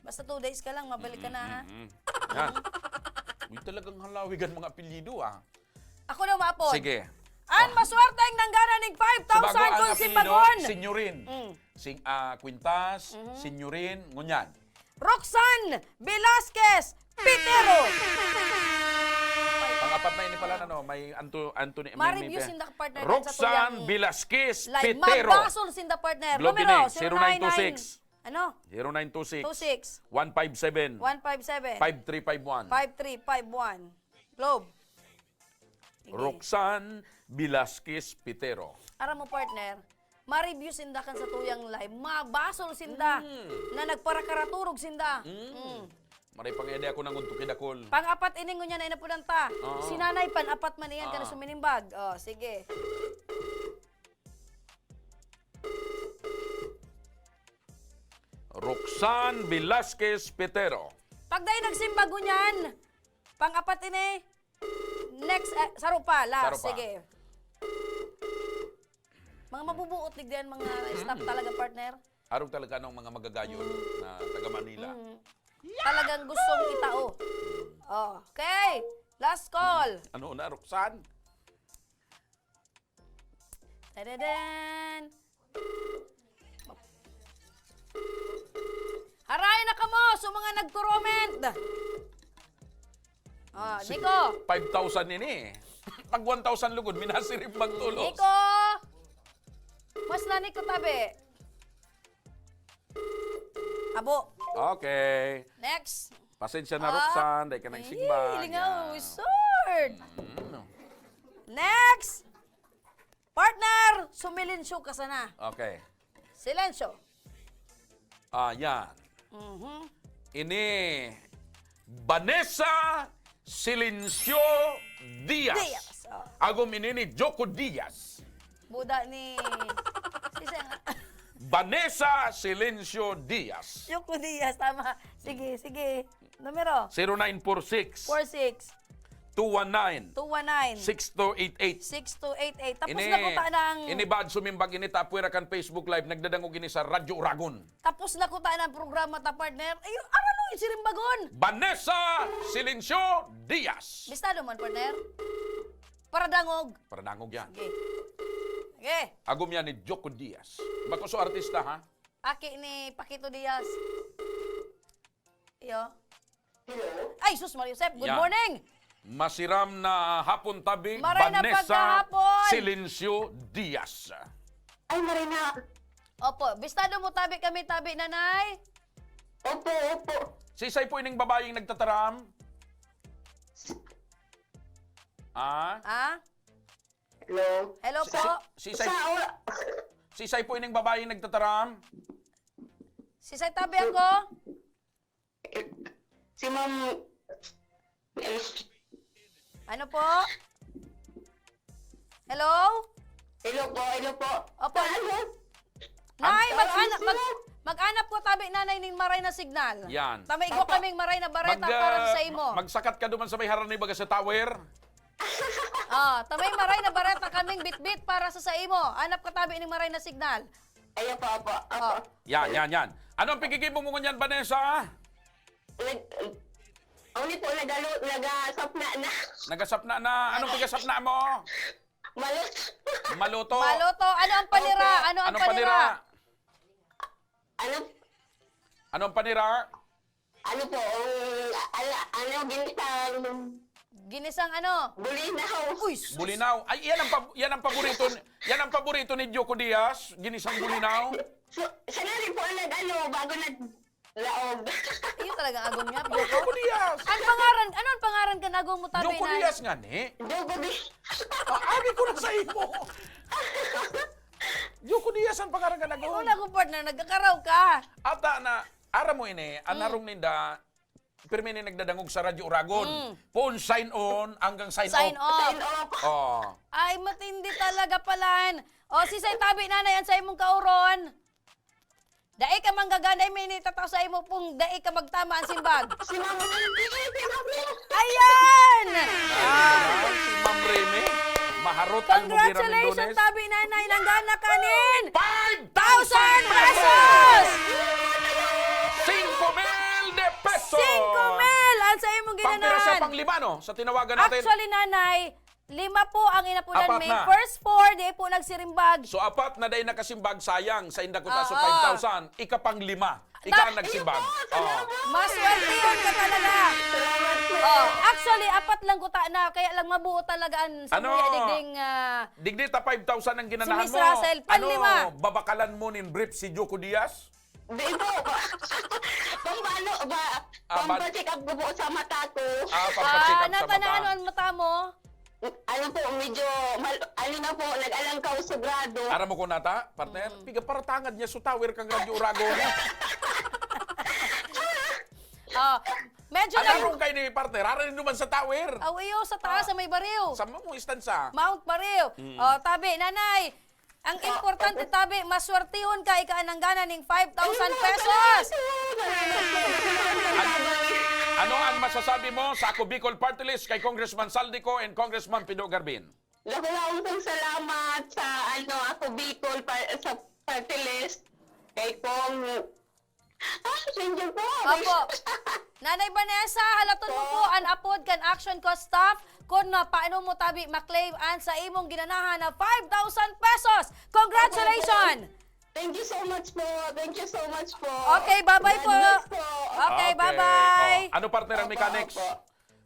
Basta two days ka lang, mabalik ka na, ha? Mm, mm, mm. Yan. Uy, talagang halawig ang mga apelyido, ah. Ako daw maapod. Sige. An maswerteng nanggana ning five thousand Subago ang kun apelyido, simbagon. Senyorin. Mm. Sing-, ah, Quintas, Mhm. Senyorin, ngunyan. Roxanne Velasquez Pitero. Pangapat na ini pala, ano, may Anto-, Anthony, may, may Maribyus pe-, sinda, partner, sa Roxanne tuyang Velasquez live. Pitero. Mabasol sinda, partner. Globe Numero, News, zero nine two six. Ano? Zero nine two six. Two six. One five seven. One five seven. Five three five one. Five three five one. Globe. Sige. Roxanne Velasquez Pitero. Aram mo, partner, ma-review sinda kan sa tuyang live. Mabasol sinda Mm. na nagparakaraturog sinda. Mm. Mm. Maray pa nga, di ako nanguntukid akol. Pang-apat ini ngunyan na inapunan ta. Oo. Si Nanay, pan-apat man iyan, Ah. kan suminimbag. Oh, sige. Roxanne Velasquez Pitero. Pag dai nagsimbag ngunyan, pang-apat ini, next, eh, saro pa, last. Saro pa. Sige. Mga mabubuot digdi an mga staff Mm. talaga, partner. Arog talaga ng mga magagayon Mm. na taga Manila. Mm. Talagang gustong itao. Oh, okay. Last call. Ano na, Roxanne? Tadadan! Haray na kamo sa mga nagko-comment! Ah, Si-, Nico! Five thousand ini eh. Pag one thousand lugod, minasirip magtulos. Nico! Mas na, Nico, tabi. Abo. Okay. Next. Pasensya na, Ah. Roxanne, dahil ka nang Ay, simbag. Lingaw, Yan. Sword. Mm. Next! Partner, sumilensyo ka sana. Okay. Silensyo. Ah, yan. Mhm. Ini, Vanessa Silencio Diaz. Diaz, oh. Agom ini ni Joko Diaz. Buda ni, si siya nga. Vanessa Silencio Diaz. Joko Diaz, tama. Sige, sige. Numero? Zero nine four six. Four six. Two one nine. Two one nine. Six two eight eight. Six two eight eight. Tapos Ini, na kuta ng ini bad sumimbag ini ta pwera kan Facebook Live, nagdadangog ini sa Radyo Uragon. Tapos na kuta ng programa ta, partner. Ay, ano, ano yung sirimbagon? Vanessa Silencio Diaz. Bistado man, partner. Para dangog. Para dangog yan. Sige. Sige. Agom yan ni Joko Diaz. Bako so artista, ha? Aki ni Paquito Diaz. Iyo. Hello? Ay, sus, Maria Josep, good Yan. morning! Masiram na hapon tabi, Maray na Vanessa pagkahapon! Silencio Diaz. Ay, maray na. Opo, bistado mo tabi kami, tabi, nanay? Opo, opo. Sisay po ining babayeng nagtataram? Ah? Ah? Hello? Hello Si, po? si, sisay, Sa, o- sisay po ining babayeng nagtataram? Sisay tabi ako? Si Ma'am, eh, Ano po? Hello? Hello po, hello po. Opo. Sa ano? Nay, Ang mag-anap, tawag mag-, mo? mag-anap ko tabi, nanay, ning maray na signal. Yan. Ta may igwa Papa, kaming maray na bareta mag, para ah, sa imo. magsakat ka duman sa may harani baga sa tower. Ah, ta may maray na bareta kaming bitbit para sa, sa imo. Anap ka tabi ning maray na signal. Ay, apo, apo, apo. Oh. Yan, yan, yan. Ano ang pigigibo mo ngunyan, Vanessa? Nag-, uli po, nagalo-, nagasapna na. Nagasapna na. Anong pigasapna mo? Maluto. Maluto. Maluto. Ano ang panira? Opo. Ano ang Anong panira? panira? Ano? Anong panira? Ano po, ang, ala, ano, ginisang Ginisang ano? bulinaw. Uy, sus. Bulinaw. Ay, yan ang pab-, yan ang paborito ni, yan ang paborito ni Joko Diaz, ginisang bulinaw. So, siya na rin po ang nag-ano, bago naglaog. Iyo talaga ang agom niya, Joko. Joko Diaz. Ang pangaran, ano ang pangaran kan agom mo, tabi Joko na? Diaz nga ni. Joko Diaz. Ah, abi ko na sa imo. Joko Diaz ang pangaran kan agom. Ikaw na akong partner, nagkakaraw ka. Ata na, aram mo ini, ang Mm. narong ninda, pirmi ni nagdadangog sa Radyo Uragon. Mm. Poon sign on hanggang sign Sign off. off. Sign off. Oh. Ay, matindi talaga palan. O, sisay tabi, nanay, an sa imong kauron? Dai ka manggaganay, may nitataw sa imo pong dai ka magtama an simbag. Si Ma'am Remy, si Ma'am Remy. Ayan! Ah, si Ma'am Remy. Maharot ang Mugira Congratulations, Mendones. tabi, nanay. Nanggana ka nin Five thousand pesos! Cinco mil de pesos! Cinco mil ang sa imong Pang pira sa ginanan. pang lima, no? Sa tinawagan natin. Actually, nanay, Lima po ang inapunan. Apat mi. Na. First four, di po nagsirimbag. So, apat na dai nakasimbag, sayang. Sa inda ko ta, so Oo. Five thousand. Ika pang lima. Ika ang Tap- nagsimbag. Ayun po, Oo. Salamat. Maswerte yun ka talaga. Salamat po. Oh, actually, apat lang kuta na, kaya lang mabuo talaga ang Ano? Samuya Digding, ah, Digdi ta five thousand ang ginanahan Si Miss mo. Russell, Ano, panlima. Babakalan mo nin brief si Joko Diaz? Di po. Pang ano, ba, Ah, ba- pampacheck up ko po sa mata ko. Ah, pampacheck Ah, up sa nata na mata. Ano ang mata mo? Ano po, medyo, mal- ano na po, nag-alangkaw sobrado. Aram mo ko nata, partner? Mm. Piga paratangad niya sa tower kang Radyo Uragon. Oh, medyo Ano lang. Rong kayo ni partner? Aram naman sa tower. Aw, iyo, sa taas, Ah. Sa may bariw. Sa mga istansa. Mount Bariw. Mm. Oh, tabi, nanay, ang importante, tabi, maswertihon ka, ika ang nanggana ning five thousand pesos. Ano ang masasabi mo sa Ako Bicol Party List kay Congressman Saldico and Congressman Pido Garbin? Dakulaon pong salamat sa, ano, Ako Bicol par-, sa party list. Kay Cong, ah, thank you po. Opo. Nanay Vanessa, halaton mo po an apod kan Action Cost Staff kun na paano mo tabi ma-claim an sa imong ginanahan na five thousand pesos. Congratulations! Thank you so much po. Thank you so much po. Okay, bye-bye God po. Bless po. Okay, Okay. Bye-bye. Oh, ano, partner, ang Opo, mechanics? Opo.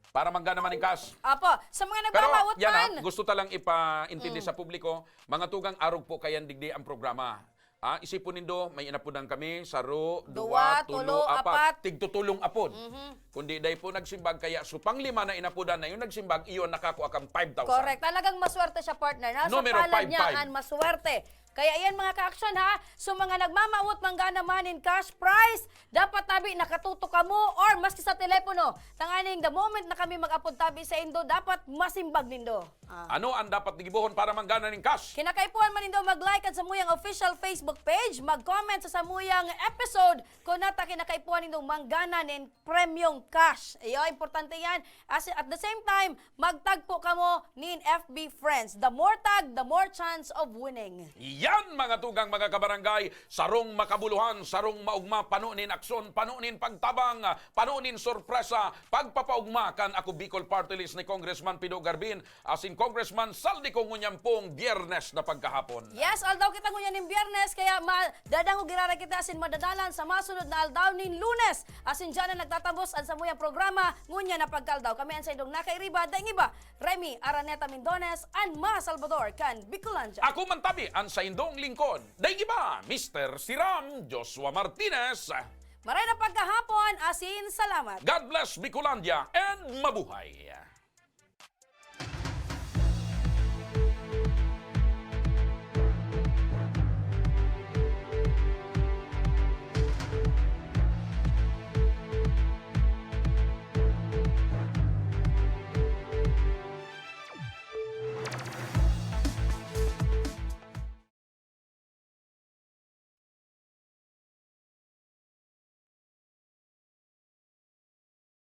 Para manggana man ning cash. Apo, sa mga Pero, nagmamawot yan, ha, man. Gusto ta lang ipaintindi Mm. sa publiko, mga tugang, arog po kayan digdi ang programa. Ah, isipon nindo, may inapodan kami, saro, Duwa, duwa, tulo, tulo, apat. Apat. Tigtutulong apod. Mhm. Kundi dai po nagsimbag, kaya supang lima na inapodan na yung nagsimbag, iyon nakakua kang five thousand. Correct. Talagang maswerte siya, partner. Nasa Numero palad five niya five. Ang maswerte. Kaya iyan, mga ka-aksyon, ha, so mga nagmamawot manggana man nin cash prize, dapat tabi nakatutok kamo or maski sa telepono. Tanganing the moment na kami mag-apod tabi sa indo, dapat masimbag nindo. Ah. Ano ang dapat gibohon para manggana nin cash? Kinakaipuhan man nindo mag-like kan samuyang official Facebook page, mag-comment sa samuyang episode kung nata kinakaipuhan nindo manggana nin premyong cash. Iyo, importante yan. As, at the same time, magtagpo kamo nin F B friends. The more tag, the more chance of winning. Yan, mga tugang, mga kabarangay, sarong makabuluhan, sarong maugma, pano nin aksyon, pano nin pagtabang, pano nin sorpresa, pagpapaugma kan Ako Bicol Party List ni Congressman Pido Garbin, asin Congressman Saldico ngunyan pong Biyernes na pagkahapon. Yes, aldaw kita ngunyan nin Biyernes, kaya ma-, dadangog giraray kita asin madadalan sa masunod na aldaw nin Lunes. Asin diyan na nagtatabos an samuyang programa, ngunyan na pagkaaldaw. Kami an saindong nakairiba, daing iba, Remy Araneta Mindones, an mga Salvador kan Bicolandia. Ako man tabi, an saindong lingkod, daing iba, Mister Siram Joshua Martinez. Maray na pagkahapon, asin salamat. God bless Bicolandia and mabuhay!